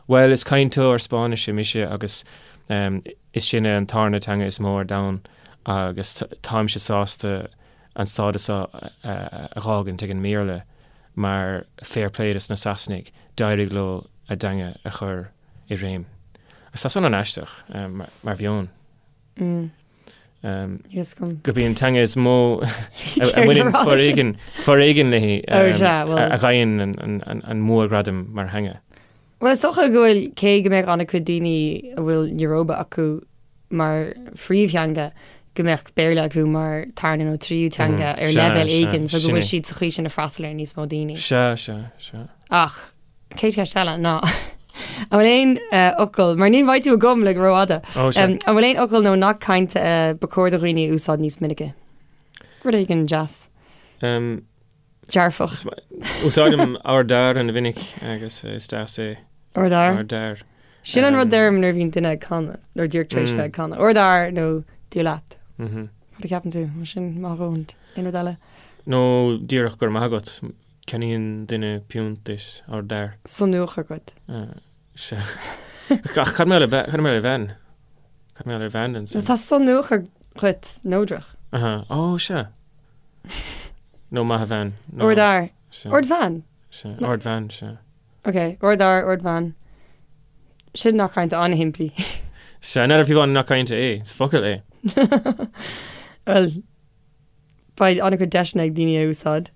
Bhuel is cainteoir Spáinnise mise agus is sin an tarna teanga is mó ar domhan agus táimse sásta an stádas seo a dh'fhágaint ag an mBéarla mar fair play dos na Sasanaigh, d'éirigh leo a dteanga a chur i réim. Agus tá san an-aisteach mar mheon. Gurb í an teanga is mó a mbaineann foréigean, foréigean léi a gheibheann an mórghradam mar theanga. Bhuel, is dócha go bhfuil, cé go mbeadh an-chuid daoine a bhfuil Yoruba acu mar phríomhtheanga, go mbeadh Béarla acu mar tarna nó tríú teanga ar leibhéal éigin, so go bhfuil siad sa chaoi sin ag freastal ar níos mó daoine. Sea, sea, sea. Ach, chéad cheist eile ná, an bhfuil aon fhocal, mar ní bheidh tú agam le go rófhada, an bhfuil aon fhocal nó nath cainte ba chóir do dhaoine a úsáid níos minice? Rud éigin deas. Dearfach. Úsáidim ardfhear an-mhinic agus is deas é. Ardfhear? Ardfhear. Sin an rud deirim nuair a bhíonn duine ag canadh, nuair díreach tar éis bheith ag canadh. Ardfhear nó Dia leat. Cad a cheapann tú? Mar sin maith a dhóthain. Aon rud eile? Nó díreach go raibh maith agat. Ceannaíonn duine piúnt duit, ardfhear. San uachar agat. Sea. Ach cad mar gheall ar bhean? Cad mar gheall ar bhean ansin? Tá san uachar dhuit neodrach. Aha. Ó, sea. Nó maith a bhean. Ardfhear. Ardbhean? Sea. Ardbhean, sea. Ok, ardfhear, ardbhean. Sin nath cainte an-shimplí. Sea, n'fheadar fiú an nath cainte é, is focal é. Bhuel, beidh an-chuid deiseanna ag daoine a úsáid.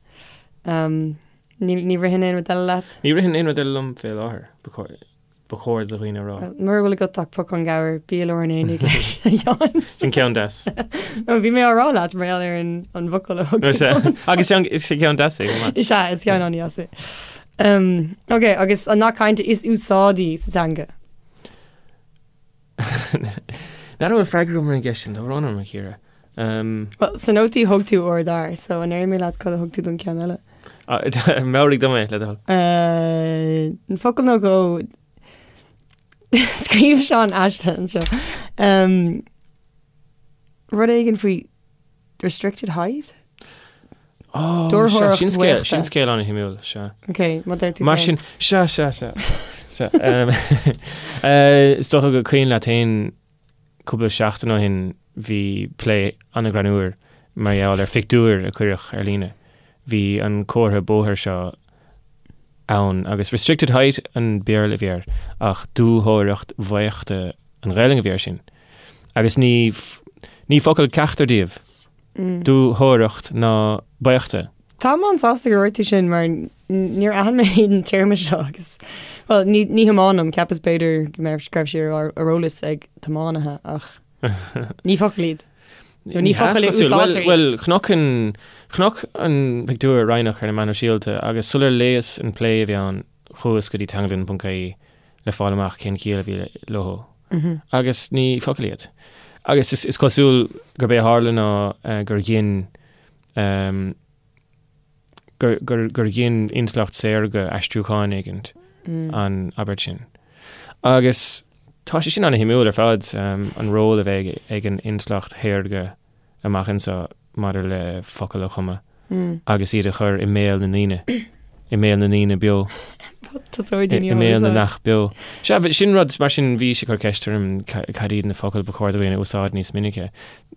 Ní ritheann aon rud eile leat? Ní ritheann aon rud eile liom fé láthair, ba chóir do dhaoine a rá. Mura bhfuil agat ach pocán gabhair, bí i lár an aonaigh leis, a Sheáin. Sin ceann deas. No, bhí mé á rá leat mar gheall ar an bhfocal a thug tú domsa. Agus is ceann deas é, chomh maith. Is ea, is ceann an-deas é. Ok, agus an nath cainte is úsáidí sa teanga? N'fheadar an bhfuil freagra agam ar an gceist sin, tá brón orm, a Chiara. Bhuel, sna nótaí thug tú ardfhear, so an ndéarfaidh mé leat cad a thug tú don ceann eile? Meabhraigh dom é, le do thoil. An focal nó dhó scríobh Seán aiste anseo. Rud éigin faoi restricted height? Ó, sea, Dúrthóireacht sin scéal, bhaochta. sin scéal an-shuimiúil, sea. Ok, má deir tú Mar féin. sin, sea, sea, sea, sea. Em, eh, is dócha gur cuimhin leat féin cúpla seachtain ó shin bhí plé an-ghreannmhar mar gheall ar phictiúr a cuireadh ar líne. Bhí an comhartha bóthair seo ann agus restricted height an Béarla a bhí air ach dúthóireacht bhaochta an Ghaelainn a bhí air sin. Agus ní, ní focal ceachtar díobh. Dúthóireacht ná baochta. Táim an-sásta gur dhúirt tú sin mar níor aithin mé an téarma seo agus, bhuel, ní, ní thiomáinim, cheapas b'fhéidir go mbeadh, go raibh sé ar ar eolas ag tiománaithe ach ní focail iad. Nó ní focail a úsáidtear iad. Bhuel, chonac an, chonac an pictiúr Raghnach ar na meáin shóisialta agus sular léas an plé a bhí ann chuas go dtí teanglann.ie le fáil amach cén chiall a bhí leo. Agus ní focail iad. Agus is cosúil gurb é a tharla ná gur ghin gur ghin intleacht saorga aistriúchán éigint an abairt sin. Agus tá sé sin an-shuimiúil ar fad, an ról a bheidh ag an intleacht shaorga amach anseo maidir le focail a chumadh agus iad a chur i mbéal na ndaoine, i mbéal na ndaoine beo, i mbéal na neach beo. Sea, sin rud, mar sin bhí sé ag cur ceist orm cad iad na focail ba chóir dúinn a úsáid níos minice.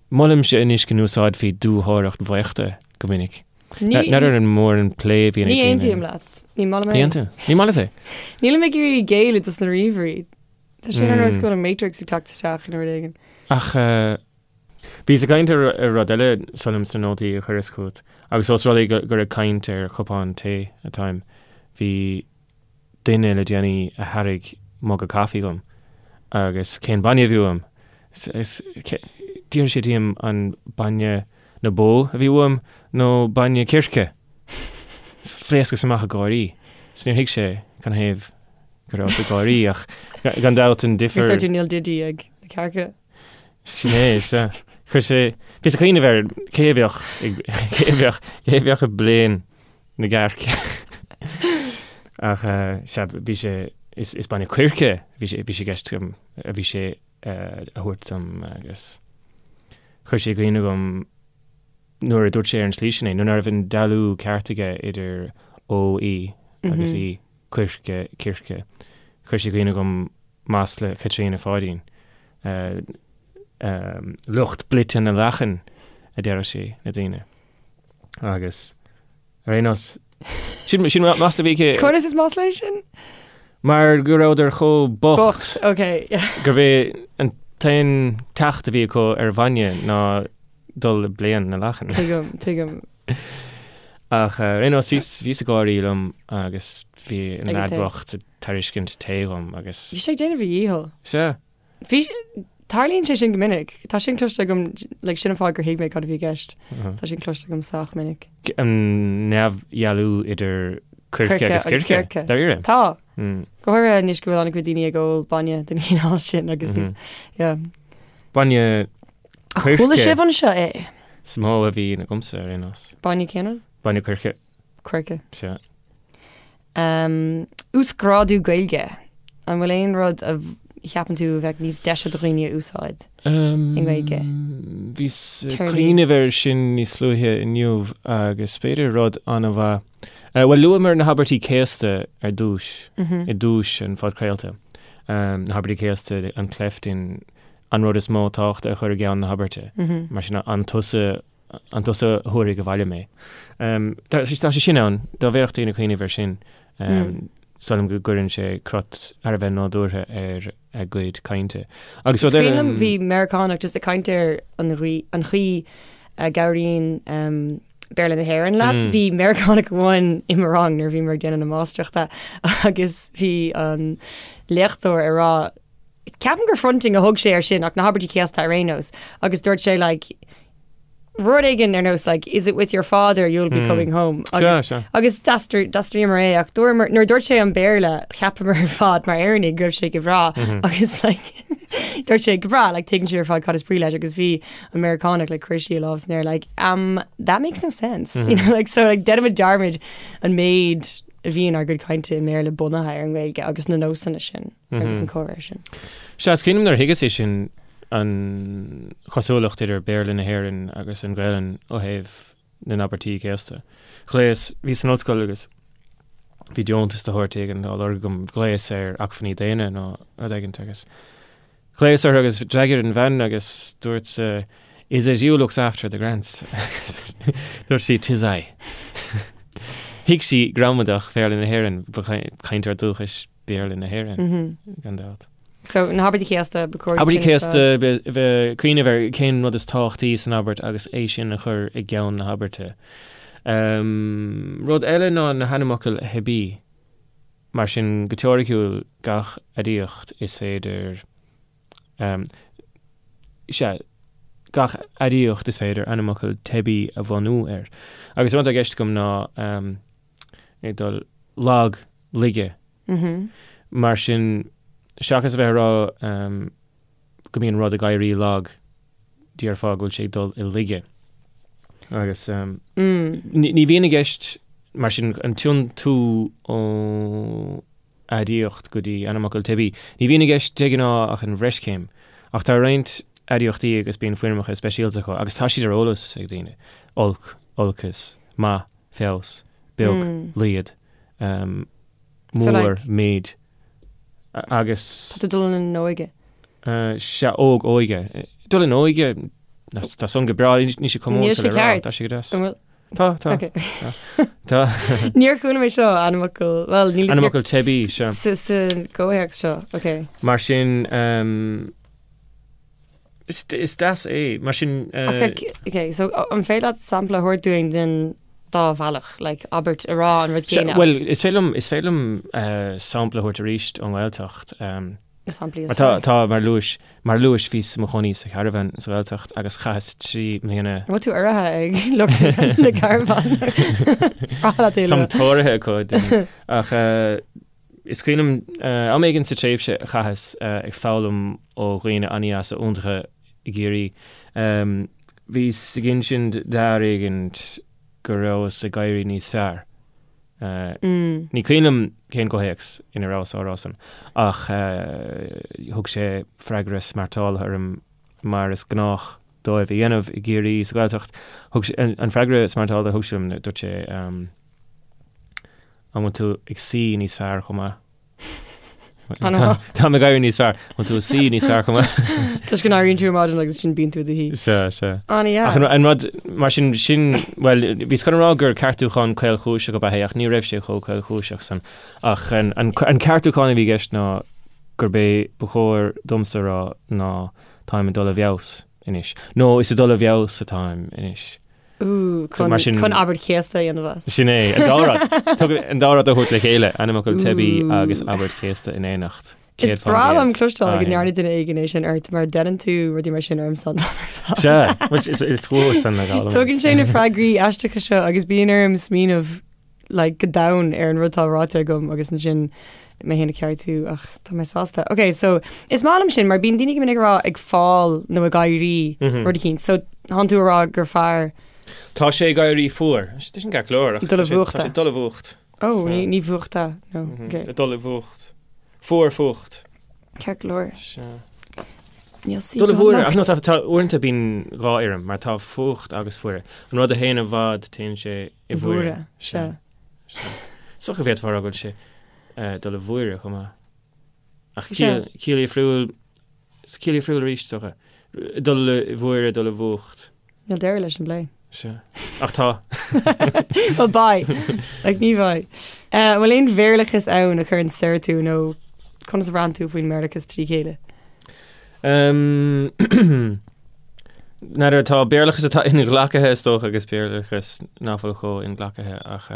Molaimse anois go n-úsáidfí dúthóireacht bhaochta go minic. N'fheadar an mór an plé a bhíonn ag Ní daoine. aontaím leat. Ní maith liom é. Ní aontaím. Ní maith leat é. Nílim ag iarraidh géilleadh dos na ríomhairí. Tá sé ar nós go bhfuil an Matrix ag teacht isteach nó rud éigin. Ach bhíos ag caint ar rud eile sílim sna nótaí a chuireas chugat agus ós rud é gur ag caint ar chupán tae atáim, bhí duine le déanaí a thairg muga caife dhom agus cén bainne a bhí uaim? D'fhiafraigh sé díom an bainne na bó a bhí uaim nó bainne circe. Phléascas amach ag gáirí. Is níor thuig sé canathaobh go rabhas ag gáirí ach gan dabht an difear. Dúirt tú níl didí ag na cearca. Sin é, sea. Chuir sé, bhíos ag cuimhneamh ar cé a bheadh ag, cé a bheadh, cé a bheadh i bpléin na gcearc. Ach sea, bhí sé, is, is bainne coirce a bhí sé, bhí sé i gceist agam, a bhí sé a thabhairt dom agus chuir sé i gcuimhne dhom nuair a dúirt sé ar an tslí sin é, nuair nach raibh an dealú ceart aige idir O, E agus I, coirce, circe, chuir sé i gcuimhne dhom masla Chaitríona Pháidín, lucht blite na lachan, a deireadh sí le daoine. Agus ar aon nós, sin sin masla a bhí aici. Conas is masla é sin? Mar go rabhadar chomh bocht. Bocht, ok, yeah. Gurbh é an t-aon teacht a bhí acu ar bhainne ná dul i bpléan na lachan. Tuigim, tuigim. Ach ar aon nós, bhíos bhíos ag gáirí liom agus bhí an Ag an leaid tae. bocht ag tairiscint tae dhom agus. Bhí sé ag déanamh a dhícheall. Sea. Bhí, tarlaíonn sé sin go minic. Tá sin cloiste agam, like, sin an fáth gur thuig mé cad a bhí i gceist. Tá sin cloiste agam sách minic. An neamhdhealú idir coirce agus circe, dáiríre. Tá. Go háirithe anois go bhfuil an-chuid daoine ag ól bainne den chineál sin agus níos, yeah. Bainne coirce. Chuala sibh anseo é? Is mó a bhíonn agamsa ar aon nós. Bainne cén rud? Bainne coirce. Coirce. Sea. Um, uasghrádú Gaeilge. An bhfuil aon rud a cheapann tú a bheadh níos deise do dhaoine a úsáid i nGaeilge? Bhíos ag cuimhneamh air sin níos luaithe inniu agus b'fhéidir rud an-mhaith. Bhuel, luamar na habairtí céasta ar dtús, i dtús an phodchraolta. Na habairtí céasta, an cleft in an rud is mó tábhachta a chur i gceann na habairte. Mar sin, an tusa An tusa a thabharfaidh abhaile mé? Tá sé sin ann, dá bhféadfadh daoine cuimhneamh air sin, sílim go gcuireann sé crot thar a bheith nádúrtha ar a gcuid cainte. Agus Is cuimhin liom, bhí Meiriceánach just ag caint ar an an chaoi a gcabhraíonn Béarla na hÉireann leat. Bhí Meiriceánach amháin i mo rang nuair a bhíomar ag déanamh na máistreachta agus bhí an léachtóir ag rá, ceapaim gur fronting a thug sé air sin ach na habairtí céasta ar aon nós agus dúirt sé like, rud éigin ar nós like, is it with your father you'll be coming home agus, Sea, sea. agus d'aistraíomar é ach dúramar nuair a dúirt sé an Béarla cheapamar ar fad mar Éireannaigh go raibh sé go breá agus like, dúirt sé go breá like, tuigeann sé ar fad cad is brí leis agus bhí an Meiriceánach like, chuir sí a lámh san aer like, um, that makes no sense you know, like, so like, déanaimid dearmad an méid a bhíonn ár gcuid cainte i mBéarla bunaithe ar an nGaeilge agus na nósanna sin. agus an comhréir sin. Sea, is cuimhin liom nuair a thuigeas é sin, an chosúlacht idir Béarla na hÉireann agus an Ghaelainn ó thaobh na n-abairtí céasta. Ghlaos, bhíos san ollscoil agus bhí deontas de shórt éigin á lorg agam, ghlaos ar acmhainní daonna nó rud éigin agus ghlaos orthu agus d'fhreagair an bhean agus dúirt Is it you looks after the grants? Dúirt sí 'Tis I. Thuig sí gramadach Bhéarla na hÉireann, ba chainteoir dúchais Béarla na hÉireann, gan dabht. So, na habairtí céasta, ba chóir Abairtí céasta, bheith cuimhneamh ar cén rud is tábhachtaí san abairt agus é sin a chur i gceann na habairte. Rud eile ná na hainmfhocail theibí. Mar sin, go teoiriciúil, gach aidiacht is féidir, sea, gach aidiacht is féidir ainmfhocal teibí a bhunú air. Agus an rud atá i gceist agam ná ag dul lag, laige. Mar sin, seachas a bheith ag rá go mbíonn rud ag éirí lag, déarfá go bhfuil sé ag dul i laige. Agus ní bhíonn i gceist, mar sin, an tiontú ó aidiacht go dtí ainmfhocal teibí, ní bhíonn i gceist de ghnáth ach an bhreischéim. Ach tá roinnt aidiachtaí agus bíonn foirmeacha speisialta acu agus tá siad ar eolas ag daoine, olc, olcas, maith, feabhas, beag, laghad, mór, méid, agus. Tá tú dul in óige. Sea, óg, óige. Dul in óige, tá san go breá, níl sé comónta le rá, tá sé go deas. Tá, tá. Tá. Níor chuala mé seo ainmfhocal, well, níl. Ainmfhocal teibí, sea. Sa gcomhthéacs seo, ok. Mar sin, Is deas é, mar sin. Ok, so an féidir leat sampla a thabhairt dúinn den dá bhealach, like abairt a rá an rud céanna? Bhuel, is féidir liom, is féidir liom sampla a thabhairt arís ón nGaeltacht. Na samplaí is fearr. Tá, mar luais, mar luais bhíos i mo chónaí sa charbhán sa Ghaeltacht agus chaitheas 3 mbliana. An bhfuil tú urraithe ag lucht na gcarbhán? Is breá leat é a lua. Táim tóraithe acu, déarfainn. Ach Is cuimhin liom am éigin sa tréimhse a chaitheas ag foghlaim ó dhaoine an-dheasa iontacha i gCiarraí, bhíos ag insint d'fhear éigin go rabhas ag éirí níos fearr. Ní cuimhin liom cén comhthéacs ina rabhas á rá san, ach thug sé freagra smeartálaithe orm mar is gnách dóibh a dhéanamh i gCiarraí sa Ghaeltacht. Thug sé, an freagra smeartálaithe a thug sé dom, dúirt sé, An bhfuil tú ag suí níos fearr chomh maith? Táim ag éirí níos fearr. An bhfuil tú ag suí níos fearr chomh maith? Toisc go n-éiríonn tú ar maidin agus sin bíonn tú i do shuí. Sea, sea. An-dheas. Ach an rud, mar sin, sin, bhuel, bhíos chun a rá gur ceartúchán caolchúiseach ab ea é, ach ní raibh sé chomh caolchúiseach san. Ach an, an, an ceartúchán a bhí i gceist ná gurb é ba chóir domsa a rá ná táim ag dul i bhfeabhas anois. Nó is ag dul i bhfeabhas atáim anois. Ooh, chun, Mar sin- chun abairt chéasta a dhéanamh as. Sin é, an dá rud. Tug an dá rud a thabhairt le chéile, ainmfhocal teibí agus abairt chéasta in éineacht. Is breá liom cloisteáil go ndearna duine éigin é sin ort mar deineann tú rudaí mar sin ormsa an t-am ar fad. Sea, which is is fuath san le gabháil. Tugann sé na freagraí aisteacha seo agus bíonn orm smaoineamh like, go domhain ar an rud atá ráite agam agus ansin mé féin a cheartú ach tá mé sásta. Ok, so is maith liom sin mar bíonn daoine go minic ag rá ag fáil nó ag éirí rud eicínt. So tánn tú ag rá gur fearr Tá sé ag éirí fuar. Tá sin ceart go leor. Dul i bhfuacht. Tá sé dul i bhfuacht. Ó, ní ní bhfuachta. No, ok. Ag dul i bhfuacht. Fuar fuacht. Ceart go leor. Sea. Níl sí Dul i bhfuaire. Ach no, tá tá uaireanta bíonn dhá fhoirm mar tá fuacht agus fuaire. An rud a théann i bhfad téann sé i bhfuaire. Sea. Is dócha go bhféadfá a rá go bhfuil sé dul i bhfuaire chomh maith. Ach ciall difriúil, ciall difriúil arís, is dócha. Dul i bhfuaire, dul i bhfuacht. Níl deireadh leis an bplé. Sea. Ach tá. Well, beidh. Like, ní bheidh. An bhfuil aon Bhéarlachas ann a chuireann soir tú nó conas a bhraitheann tú faoin mBéarlachas trí chéile? N'fheadar, tá Béarlachas atá inghlactha is dócha agus Béarlachas nach bhfuil chomh inghlactha ach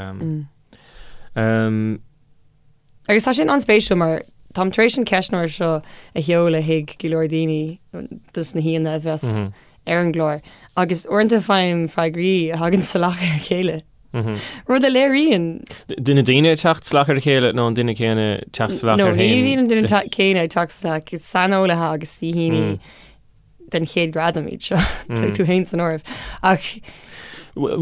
Agus tá sin an-spéisiúil mar táim tar éis an ceistneoir seo a sheoladh chuig go leor daoine dos na haíonna a bheas ar an gclár agus uaireanta faighim freagraí a thagann salach ar a chéile. Rud a léiríonn. De na daoine ag teacht salach ar a chéile nó an duine céanna ag teacht salach air féin? No, ní bhíonn an duine céanna ag teacht salach, is saineolaithe agus saoithíní den chéad ghradam iad seo, tá tú féin san áireamh. Ach.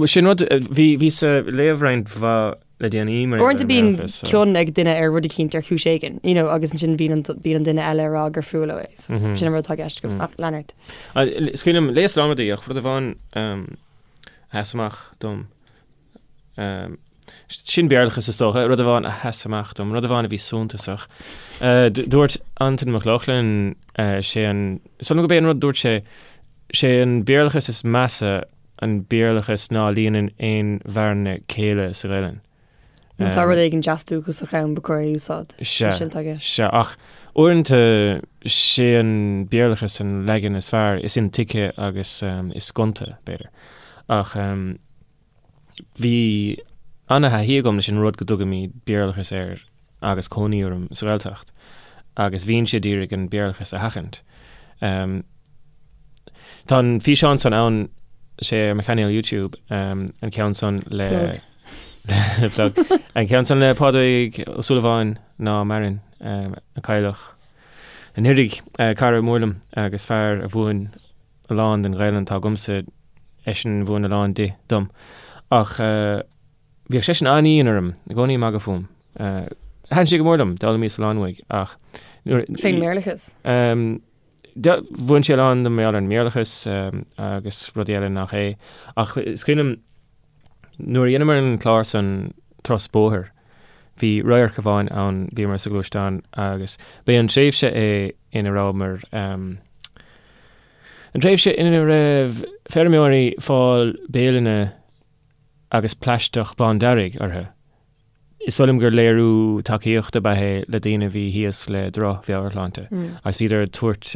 Sin rud, bhíos ag léamh roinnt mhaith le déanaí mar Uaireanta bíonn cion ag duine ar rud eicínt ar chúis éigin, you know, agus ansin bíonn an, bíonn an duine eile ag rá gur fuath leo é. So, sin an rud atá i gceist agam. Ach lean ort. Is cuimhin liom, léas lán rudaí ach rud amháin. a sheas amach dom. Sin Béarlachas is dócha, rud amháin a sheas amach dom, rud amháin a bhí suntasach. Dúirt Antain Mac Lochlainn, sé an, is dóigh liom gurb é an rud a dúirt sé, sé an Béarlachas is measa an Béarlachas ná líonann aon bhearna céille sa Ghaelainn. Má tá rud éigin deas dúchasach ann, ba chóir é a úsáid. Sea, Sin atá i gceist. sea, ach uaireanta sé an Béarlachas an leagan is fearr, is intuigthe agus is gonta, b'fhéidir. Ach bhí ana-thaithí agam leis an rud go dtugaimid Béarlachas air agus cónaí orm sa Ghaeltacht agus bhínnse d'iarraidh an Béarlachas a sheachaint. Tá an físeán san ann, sé ar mo chainéal YouTube, an ceann san le Plug. An ceann san le Pádraig Ó Súilleabháin ná maireann, a cailleadh anuraidh, cara mór liom agus fear a mhúin a lán den Ghaelainn atá agamsa, eisean a mhúin a lán di dom. Ach bhíodh seisean an-dhian orm, i gcónaí ag magadh fúm. Thaitin sé go mór liom, d'fhoghlaimíos a lán uaidh, ach. Fén mBéarlachas? Mhúin sé a lán dom mar gheall ar an mBéarlachas agus rudaí eile nach é. Ach is cuimhin liom nuair a dheineamar an clár san Turas Bóthair, bhí radharc amháin ann, bhíomar sa ghluaisteán agus b'é an tréimhse é ina rabhamar, an tréimhse ina raibh feirmeoirí fáil béileanna agus plaisteach bándearg orthu. Is dóigh liom gur léiriú tacaíochta ab ea é le daoine a bhí thíos le droch-mheabhairshláinte agus bhíodar ag tabhairt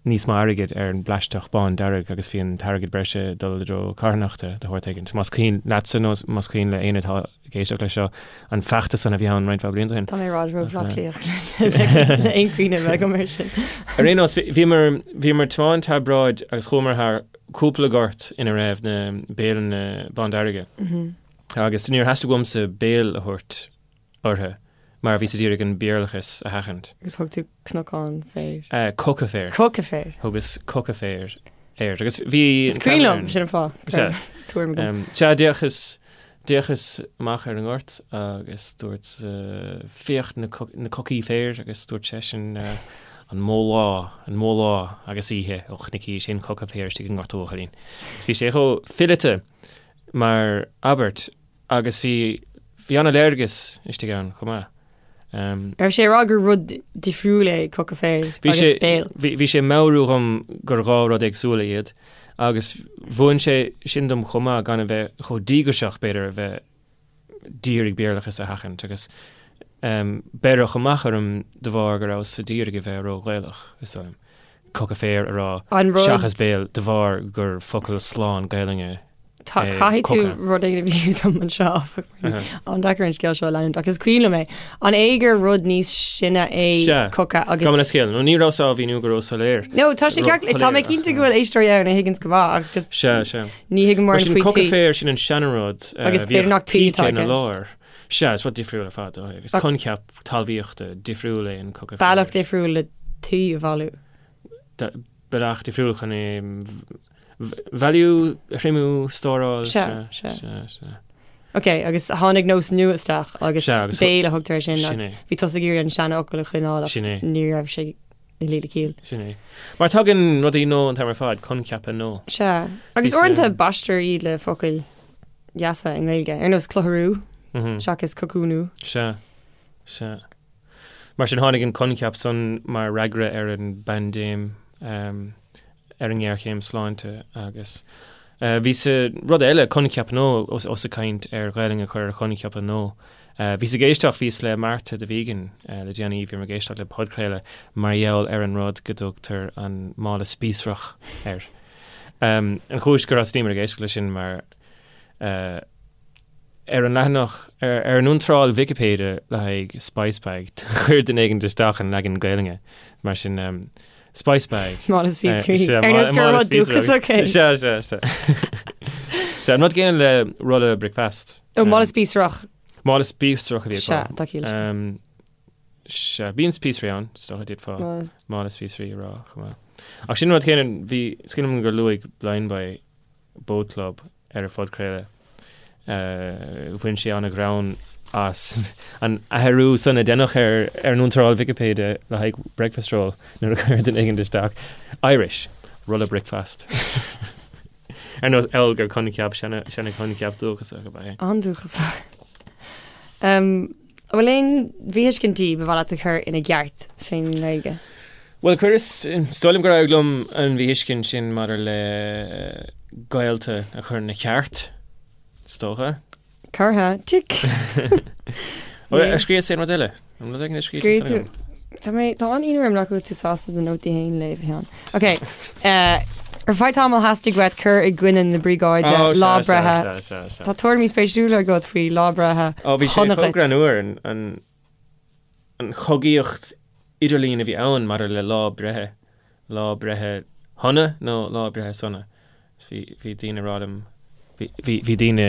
níos mó airgid ar an bplaisteach bándearg agus bhí an t-airgead breise ag dul i dtreo carthanachta de shórt éigin. Más cuimhin leatsa nó más cuimhin le éinne atá ag éisteacht leis seo an feachtas san a bhí ann roinnt mhaith blianta ó shin. Tá mé i bhfad ró-Bhaile Átha Cliath le aon chuimhne a bheith agam air sin. Ar aon nós, bhíomar bhíomar ag tiomáint thar bráid agus chuamar thar cúpla gort ina raibh na béileanna bándearga. Agus níor theastaigh uaimse béal a thabhairt orthu mar bhíos a d'iarraidh an Béarlachas a sheachaint. Agus thug tú cnocán féir. Coca féir. Coca féir. Thugas coca féir air. Agus bhí. Is cuimhin liom, sin an fáth. Sea. Tuairim agam. Sea, d'fhéachas, d'fhéachas amach ar an ngort agus dúirt, féach na cocaí féir agus dúirt seisean, an mó lá, an mó lá agus oíche ó chonaicis aon choca féir istigh i ngort a bhuachaillín. Is bhí sé chomh fileata mar abairt agus bhí, bhí an-léargas istigh ann chomh maith. Raibh sé ag rá gur rud difriúil é coca féir agus béal? Bhí, bhí sé ag meabhrú dhom gur dhá rud éagsúla iad agus mhúin sé sin dom chomh maith gan a bheith chomh díograiseach, b'fhéidir, a bheith d'iarraidh Béarlachas a sheachaint agus beireadh amach orm de bharr go rabhas d'iarraidh a bheith ró-Ghaelach, is dóigh liom. Coca féir a rá seachas béal de bharr gur focal slán Gaelainne é Caithfidh tú rud éigin a mhíniú dom anseo, áfach, mar an-deacair an scéal seo a leanúint ach is cuimhin liom é. An é gur rud níos sine é coca agus. Gabh mo leithscéal, nó ní rabhas á mhíniú go ró-soiléir. No, tá sé ceart, tá mé cinnte go bhfuil éisteoirí ann a thuigeanns go maith ach just. Sea, sea. Ní thuigim mórán faoi tuí. Mar sin coca féir, sin an seanrud. Agus b'fhéidir nach tuí atá i gceist. lár. Sea, is rud difriúil ar fad é. Agus coincheap talmhaíochta difriúil é an coca féir. Bealach difriúil le tuí a bhailiú. Bealach difriúil chun é bhailiú, a thriomú, stóráil. Sea, sea. Sea. Ok, agus tháinig nós nua isteach agus béal a thugtar air sin. Sin é. Bhí tusa ag iarraidh an seanfhocal a choinneáil ach ní raibh sé ag luí le ciall. Sin é. Mar tagann rudaí nua an t-am ar fad, coincheapa nua. Sea. Agus uaireanta baistear iad le focail dheasa i nGaeilge, ar nós clutharú seachas cocúnú. Sea. Sea. Mar sin tháinig an coincheap san mar fhreagra ar an bpaindéim, ar an ngéarchéim sláinte agus bhí sa rud eile, coincheap nua, ós ag caint ar Ghaelainn a chur ar choincheapa nua. Bhíos ag éisteacht, bhíos le Marta de Vegan le déanaí, bhíomar ag éisteacht le podchraoladh mar gheall ar an rud go dtugtar an mála spíosrach air. An chúis gur thosnaíomar ag éisteacht leis sin mar ar an leathanach, ar an iontráil Vicipéide le haghaidh spice bag, chuir duine éigin isteach an leagan Gaelainne, mar sin spice bag. Mála spíosraí. Ar nós gur rud dúchasach é. Sea, sea, sea. Sea, an rud céanna le rolla bricfeasta. Ó, mála spíosrach. Mála spíosrach a bhí acu. Sea, tá ciall leis. Sea, bíonn spíosraí ann, is dócha d'fhéadfá mála spíosraí a rá chomh maith. Ach sin an rud céanna, bhí, is cuimhin liom gur luaigh Blindboy Boatclub ar a phodchraoladh, bhain sé an-ghreann as an athrú san a deineadh ar an iontráil Vicipéide le haghaidh breakfast roll nuair a chuir duine éigin isteach Irish, rolla bricfeasta. Ar nós amhail gur coincheap seana-choincheap dúchasach ab ea é. An-dúchasach. An bhfuil aon mhíthuiscintí ba mhaith leat a chur ina gceart fén nGaeilge? Bhuel, chuireas, is dóigh liom gur éirigh liom an mhíthuiscint sin maidir le gaolta a chur ina ceart, is dócha. Curtha, tic! Ar scríobhas aon rud eile? An rud éigin a scríobh tú? Tá mé, tá an-ionadh orm nach bhfuil tú sásta do nótaí féin a léamh, a Sheáin. Ok, ar feadh tamaill theastaigh uait cur i gcoinne na briogáide lá breithe. Tá tuairimí spéisiúla agat faoi lá breithe Ó, bhí sé chomh greannmhar an an chogaíocht idirlín a bhí ann maidir le lá breithe, lá breithe shona nó lá breithe sona. Bhí, bhí daoine ag rá liom, bhí, bhí, bhí daoine,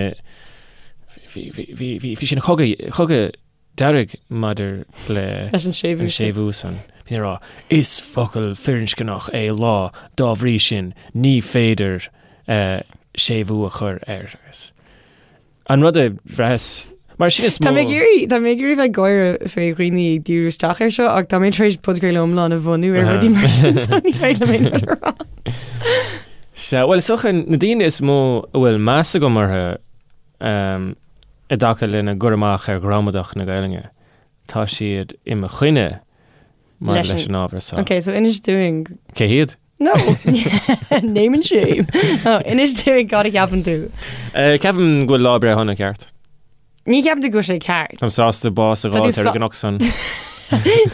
bhí, bhí, bhí, bhí, bhí sin cogadh, cogadh dearg maidir le Leis an séimhiú an séimhiú san. Bhí ag rá, is focal firinscneach é lá, dá bhrí sin, ní féidir eh, séimhiú a chur air agus. An rud a bhraitheas, mar sin is mó. Tá mé ag iarraidh, tá mé ag iarraidh bheith ag gáire fé dhaoine ag díriú isteach air seo ach tá mé tar éis podchraoladh iomlán a bhunú ar rudaí mar sin so ní féidir liom aon rud a rá. Sea, bhuel, is dócha na daoine is mó a bhfuil meas agam orthu i dtaca lena gcur amach ar ghramadach na Gaelainne, tá siad i mo choinne maidir leis an ábhar seo. Ok, so inis dúinn. Cé hiad? No! Name and shame. Oh, inis dúinn cad a cheapann tú. Eh, ceapaim go bhfuil lá breithe shona ceart. Ní cheapann tú go bhfuil sé ceart. Táim sásta bás a dh'fháilt ar an gcnoc san.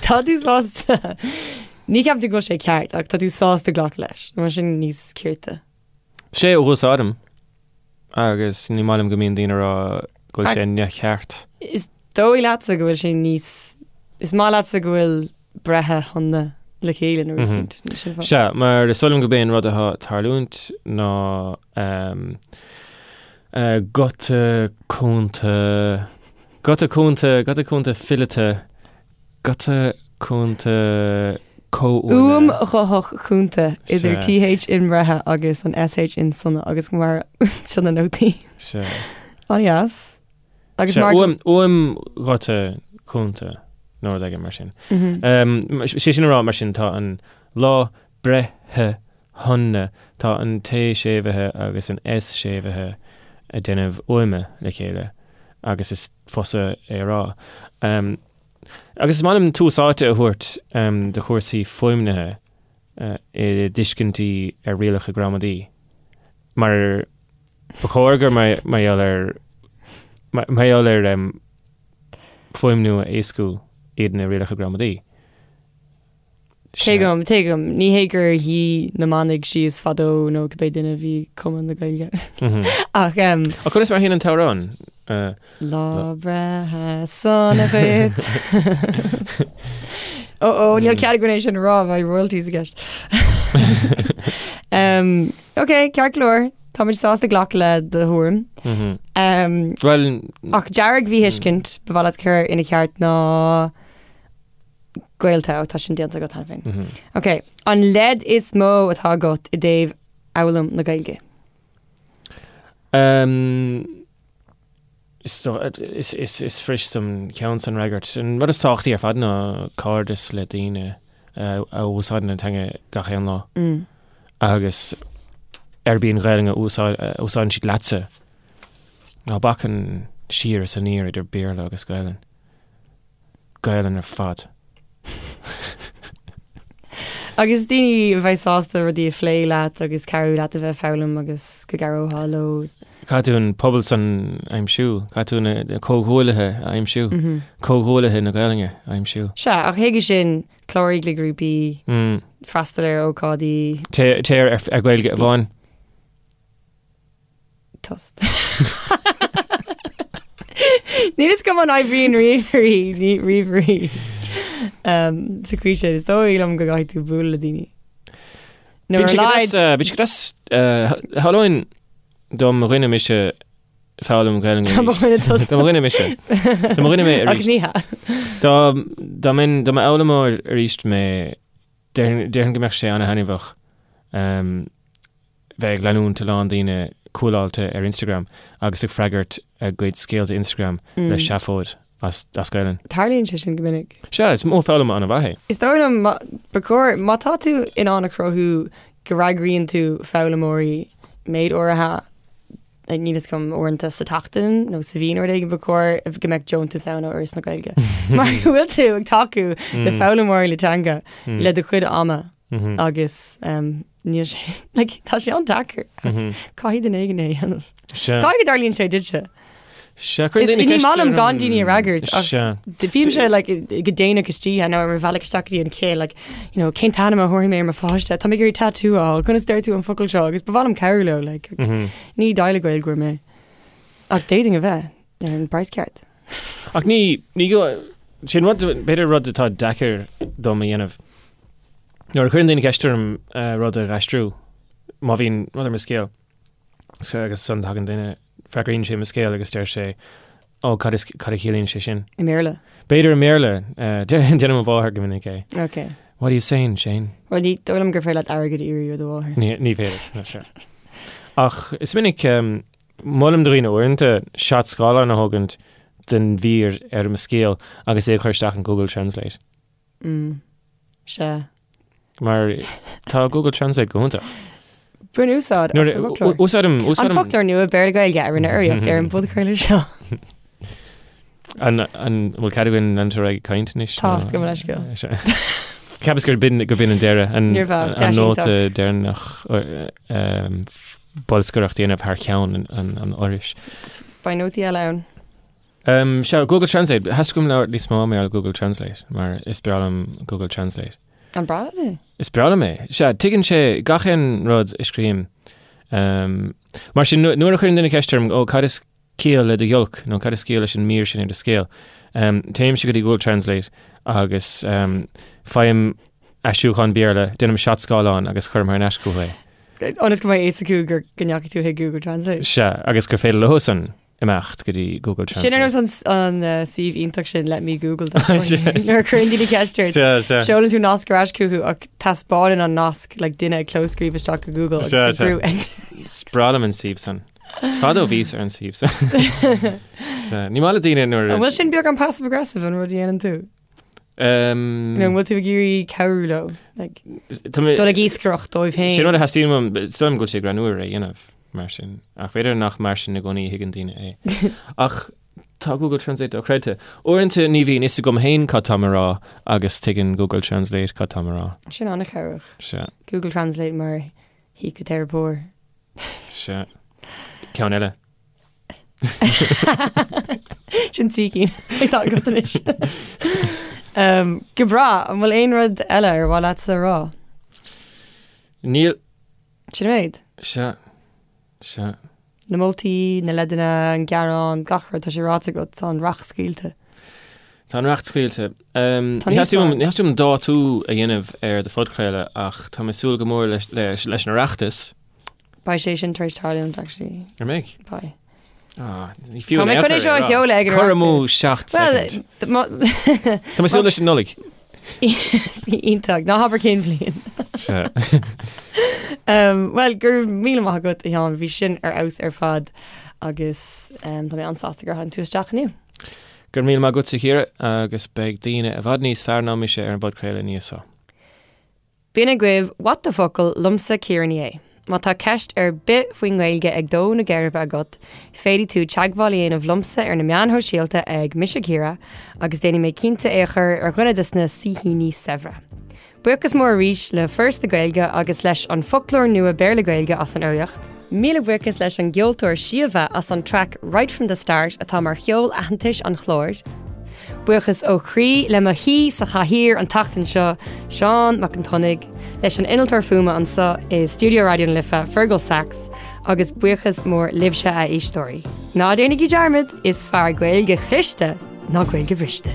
Tá tú sásta. Ní cheapann tú go bhfuil sé ceart ach tá tú sásta glacadh leis. Nó sin níos cirte. Sé a úsáidim agus ní maith liom go mbíonn daoine ag rá go bhfuil sé neamhcheart. Is dóigh leatsa go bhfuil sé níos, is maith leatsa go bhfuil breithe shona le chéile nó rud éicint. Sin fáth. Sea, mar is dóigh liom gurb é an rud atá ag tarlúint ná guta cúnta, guta cúnta, guta cúnta fileata, Guta cúnta comhfhuaime. Uaim ghuthach chúnta idir TH in breithe agus an SH in sona agus mar seo na nótaí. Sea. An-dheas. Agus mar. Uaim, uaim ghuta cúnta nó rud éigin mar sin. Sé sin a rá mar sin tá an lá breithe shona, tá an T séimhithe agus an S séimhithe ag déanamh uaime le chéile agus is fusa é a rá. Agus is maith liom tús áite a thabhairt do chúrsaí fuaimnithe i dtuiscintí ar rialacha gramadaí, mar ba chóir gur mar gheall ar mar gheall ar fuaimniú a éascú iad na rialacha gramadaí. Tuigim, tuigim. Ní hé gur shuigh na manaigh síos fadó nó cibé duine a bhí ag cumadh na Gaeilge. Ach. Ach conas mar a théann an t-amhrán? Lá breithe sona dhuit. Ó, ó, níl cead againn é sin a rá, beidh royalties i gceist. Ok, ceart go leor, táimid sásta glacadh le do thuairim. Bhuel. Ach dearg-mhíthuiscint ba mhaith leat cur ina ceart ná Gaolta, tá sin déanta agat cheana féin. Ok, an leid is mó atá agat i dtaobh fhoghlaim na Gaeilge? Is fuirist dom ceann san a fhreagairt. An rud is tábhachtaí ar fad ná cairdeas le daoine a úsáideann an teanga gach aon lá. Agus arb í an Ghaelainn a úsáideann siad leatsa. Ná bac an siar is aniar idir Béarla agus Gaelainn. Gaelainn ar fad. Agus daoine a bheidh sásta rudaí a phlé leat agus cabhrú leat a bheith ag foghlaim agus go gcabhrófá leo. Caithfidh tú an pobal san a aimsiú, caithfidh tú na comhghuaillithe a aimsiú, comhghuaillithe na Gaelainne a aimsiú. Sea, ach chuige sin, cláraigh le grúpaí, freastal ar ócáidí. Téir ar Gaeilge amháin. Tost. Níl fhios agam an oibríonn ríomhairí, ní ríomhairí. Um, sa chaoi sin, is dóigh liom go gcaithfidh tú bualadh le daoine. Nó ar a laghad- Bíonn sé go deas, tharlóinn dá mba dhuine mise foghlaim Gaelainne Dá mba dhuine tusa. Dá mba dhuine mise. Dá mba dhuine mé Ach arís. ní hea. Dá dá mbeinn dá mba fhoghlaimeoir arís mé déarfainn déarfainn go mbeadh sé ana-thaitneamhach um, bheith ag leanúint a lán daoine cúláilte ar Instagram agus ag freagairt a gcuid scéalta Instagram le seafóid as Gaelainn. Tarlaíonn sé sin go minic. Sea, is modh foghlama an-mhaith é. Is dóigh liom, ba chóir, má tá tú in ann a chruthú go bhfreagraíonn tú foghlaimeoirí méid áirithe níl fhios agam uaireanta sa tseachtain nó sa mhí nó rud éigin ba chóir go mbeadh deontas ann ó Fhoras na Gaeilge. Mar go bhfuil tú ag tacú le mm. foghlaimeoirí na teanga mm. le do chuid ama mm -hmm. agus um, níl sé like, tá sé an-deacair mm-hmm. caithfidh duine éigin é a dhéanamh. Caithfidh go dtarlaíonn sé duitse. Sea, cuireann daoine ceist Ní maith liom gan daoine a fhreagairt ach bímse like, go déanach istoíche nó ar mo bhealach isteach go dtí an chéill like, you know, cén t-ainm a thabharfaidh mé ar mo pháiste, Tá mé ag iarraidh tatú a fháil, conas deir tú an focal seo agus ba mhaith liom cabhrú leo like, mm -hmm. ní diail Gaeilgeoir mé. Ach d'fhéadfainn a bheith ar an bpraghas ceart. Ach ní ní go sin rud b'fhéidir rud atá deacair dom a dhéanamh. Nuair a chuireann daoine ceist orm uh, rud a aistriú má bhíonn rud ar mo scéal agus ansan tagann duine Freagraíonn sé mo scéal agus deir sé, Ó, cad is, cad a chiallaíonn sé sin? I mBéarla? B'fhéidir i mBéarla. Déanann mo mháthair go minic é. Ok. What are you saying, Shane? Bhuel, ní dóigh liom gur féidir leat airgead a iarraidh ó do mháthair. Ní, ní féidir, no, sure. Ach is minic, molaim do dhaoine uaireanta seat scáileáin a thógaint den mhír ar mo scéal agus é a chur isteach in Google Translate. Mm. Sea. Mar tá Google Translate go hiontach. Bain úsáid as an bhfoclóir. Úsáidim, úsáidim. An foclóir nua Béarla-Gaeilge a rinne urraíocht ar an bpodchraoladh seo. An an bhfuil cead againn leanúint ar aghaidh ag caint anois? Tá, gabh mo leithscéal. Cheapas gur b'in gur b'in an deireadh an Níor bheadh, an deis nóta iontach. deireanach bolscaireacht a dhéanamh thar ceann an an an Fhorais. Beidh nótaí eile ann. Um, sea, Google Translate. Theastaigh uaim labhairt níos mó mar Google Translate, mar is breá liom Google Translate. An breá leat é? Is breá liom é. Sea, tuigeann sé gach aon rud a scríobhaim. Um, mar sin, nuair a chuireann duine ceist orm, ó, cad is ciall le do ghiolc, nó cad is ciall leis an mír sin ar do scéal, um, téimse go dtí Google Translate agus um, faighim aistriúchán Béarla, déanaim seat scáileáin agus cuirim thar n-ais chucu é. Ionas go mbeidh a fhios acu gur go ndeachaigh tú chuig Google Translate. Sea, agus gur féidir leosan imeacht go dtí Google Translate. Sin ar nós an suíomh iontach sin Let Me Google that for you. Nuair a chuireann daoine ceist ort, seolann tú nasc ar ais chucu ach taispeánann an nasc like duine ag clóscríobh isteach go Google agus ag brú enter. Is breá liom an suíomh san. Is fada ó bhíos ar an suíomh san. Ní maith le daoine nuair An bhfuil sin beagán passive aggressive an rud a dhéanann tú? Um, Nó an bhfuil tú ag iarraidh cabhrú leo? Like, tá mé- dul ag iascaireacht dóibh féin. Sin rud a theastaíonn uaim, is dóigh liom go bhfuil sé greannmhar a dhéanamh mar sin, ach b'fhéidir nach mar sin i gcónaí a thuigeann daoine é. Ach tá Google Translate dochreidte. Uaireanta ní bhíonn fhios agam féin cad táim a rá agus tuigeann Google Translate cad táim a rá. Sin an-chabhrach. Sea. Google Translate mar shíciteiripeoir. Sea. Ceann eile. Sin trí cinn atá agat anois. Um, go breá, an bhfuil aon rud eile ar mhaith leatsa a rá? Níl. Sin an méid. Sea. Sea. Na moltaí, na leideanna, an gearán, gach rud, tá sé ráite agat, tá an racht scaoilte. Tá an racht scaoilte. Um, Tá níos mó. Ní theastaíonn uaim dátú a dhéanamh ar do phodchraoladh ach tá mé ag súil go mór leis, leis, leis an Oireachtas. Beidh sé sin tar éis tarlúint actually. An mbeidh? Beidh. Ah, ní fiú Tá mé chun é seo a sheoladh ag an Cur amú Oireachtas. 7 Well, soicind. Tá mé ag súil leis an Nollaig. Iontach, ná habair cén bhliain. Sea. Um, well, go raibh míle maith agat, a Sheáin, bhí sin ar fheabhas ar fad agus um, tá mé an-sásta gur tháinig tú isteach inniu. Go raibh míle maith agatsa, a Chiara, agus beidh daoine i bhfad níos fearr ná mise ar an bpodchraoladh ina dhiaidh seo. B'in agaibh What the Focal liomsa Ciara Ní É. Má tá ceist ar bith faoin nGaeilge ag dó na geirbe agat, féadfaidh tú teagmháil a dhéanamh liomsa ar na meáin shóisialta ag Mise Ciara agus déanfaidh mé cinnte é a chur ar dhuine de na saoithíní saibhre. Buíochas mór arís le Foras na Gaeilge agus leis an Foclóir Nua Béarla-Gaeilge as an urraíocht. Míle buíochas leis an gceoltóir Síomha as an traic Right From The Start atá mar cheol aitheantais an chláir. Buíochas ó chroí le mo shaoi sa chathaoir an tseachtain seo, Seán Mac an tSionnaigh, leis an innealtóir fuaime anseo i stiúideo Raidió na Life, Fergal Sachs, agus buíochas mór libhse a éisteoirí. Ná déanaigí dearmad, is fearr Gaeilge chliste ná Gaeilge bhriste.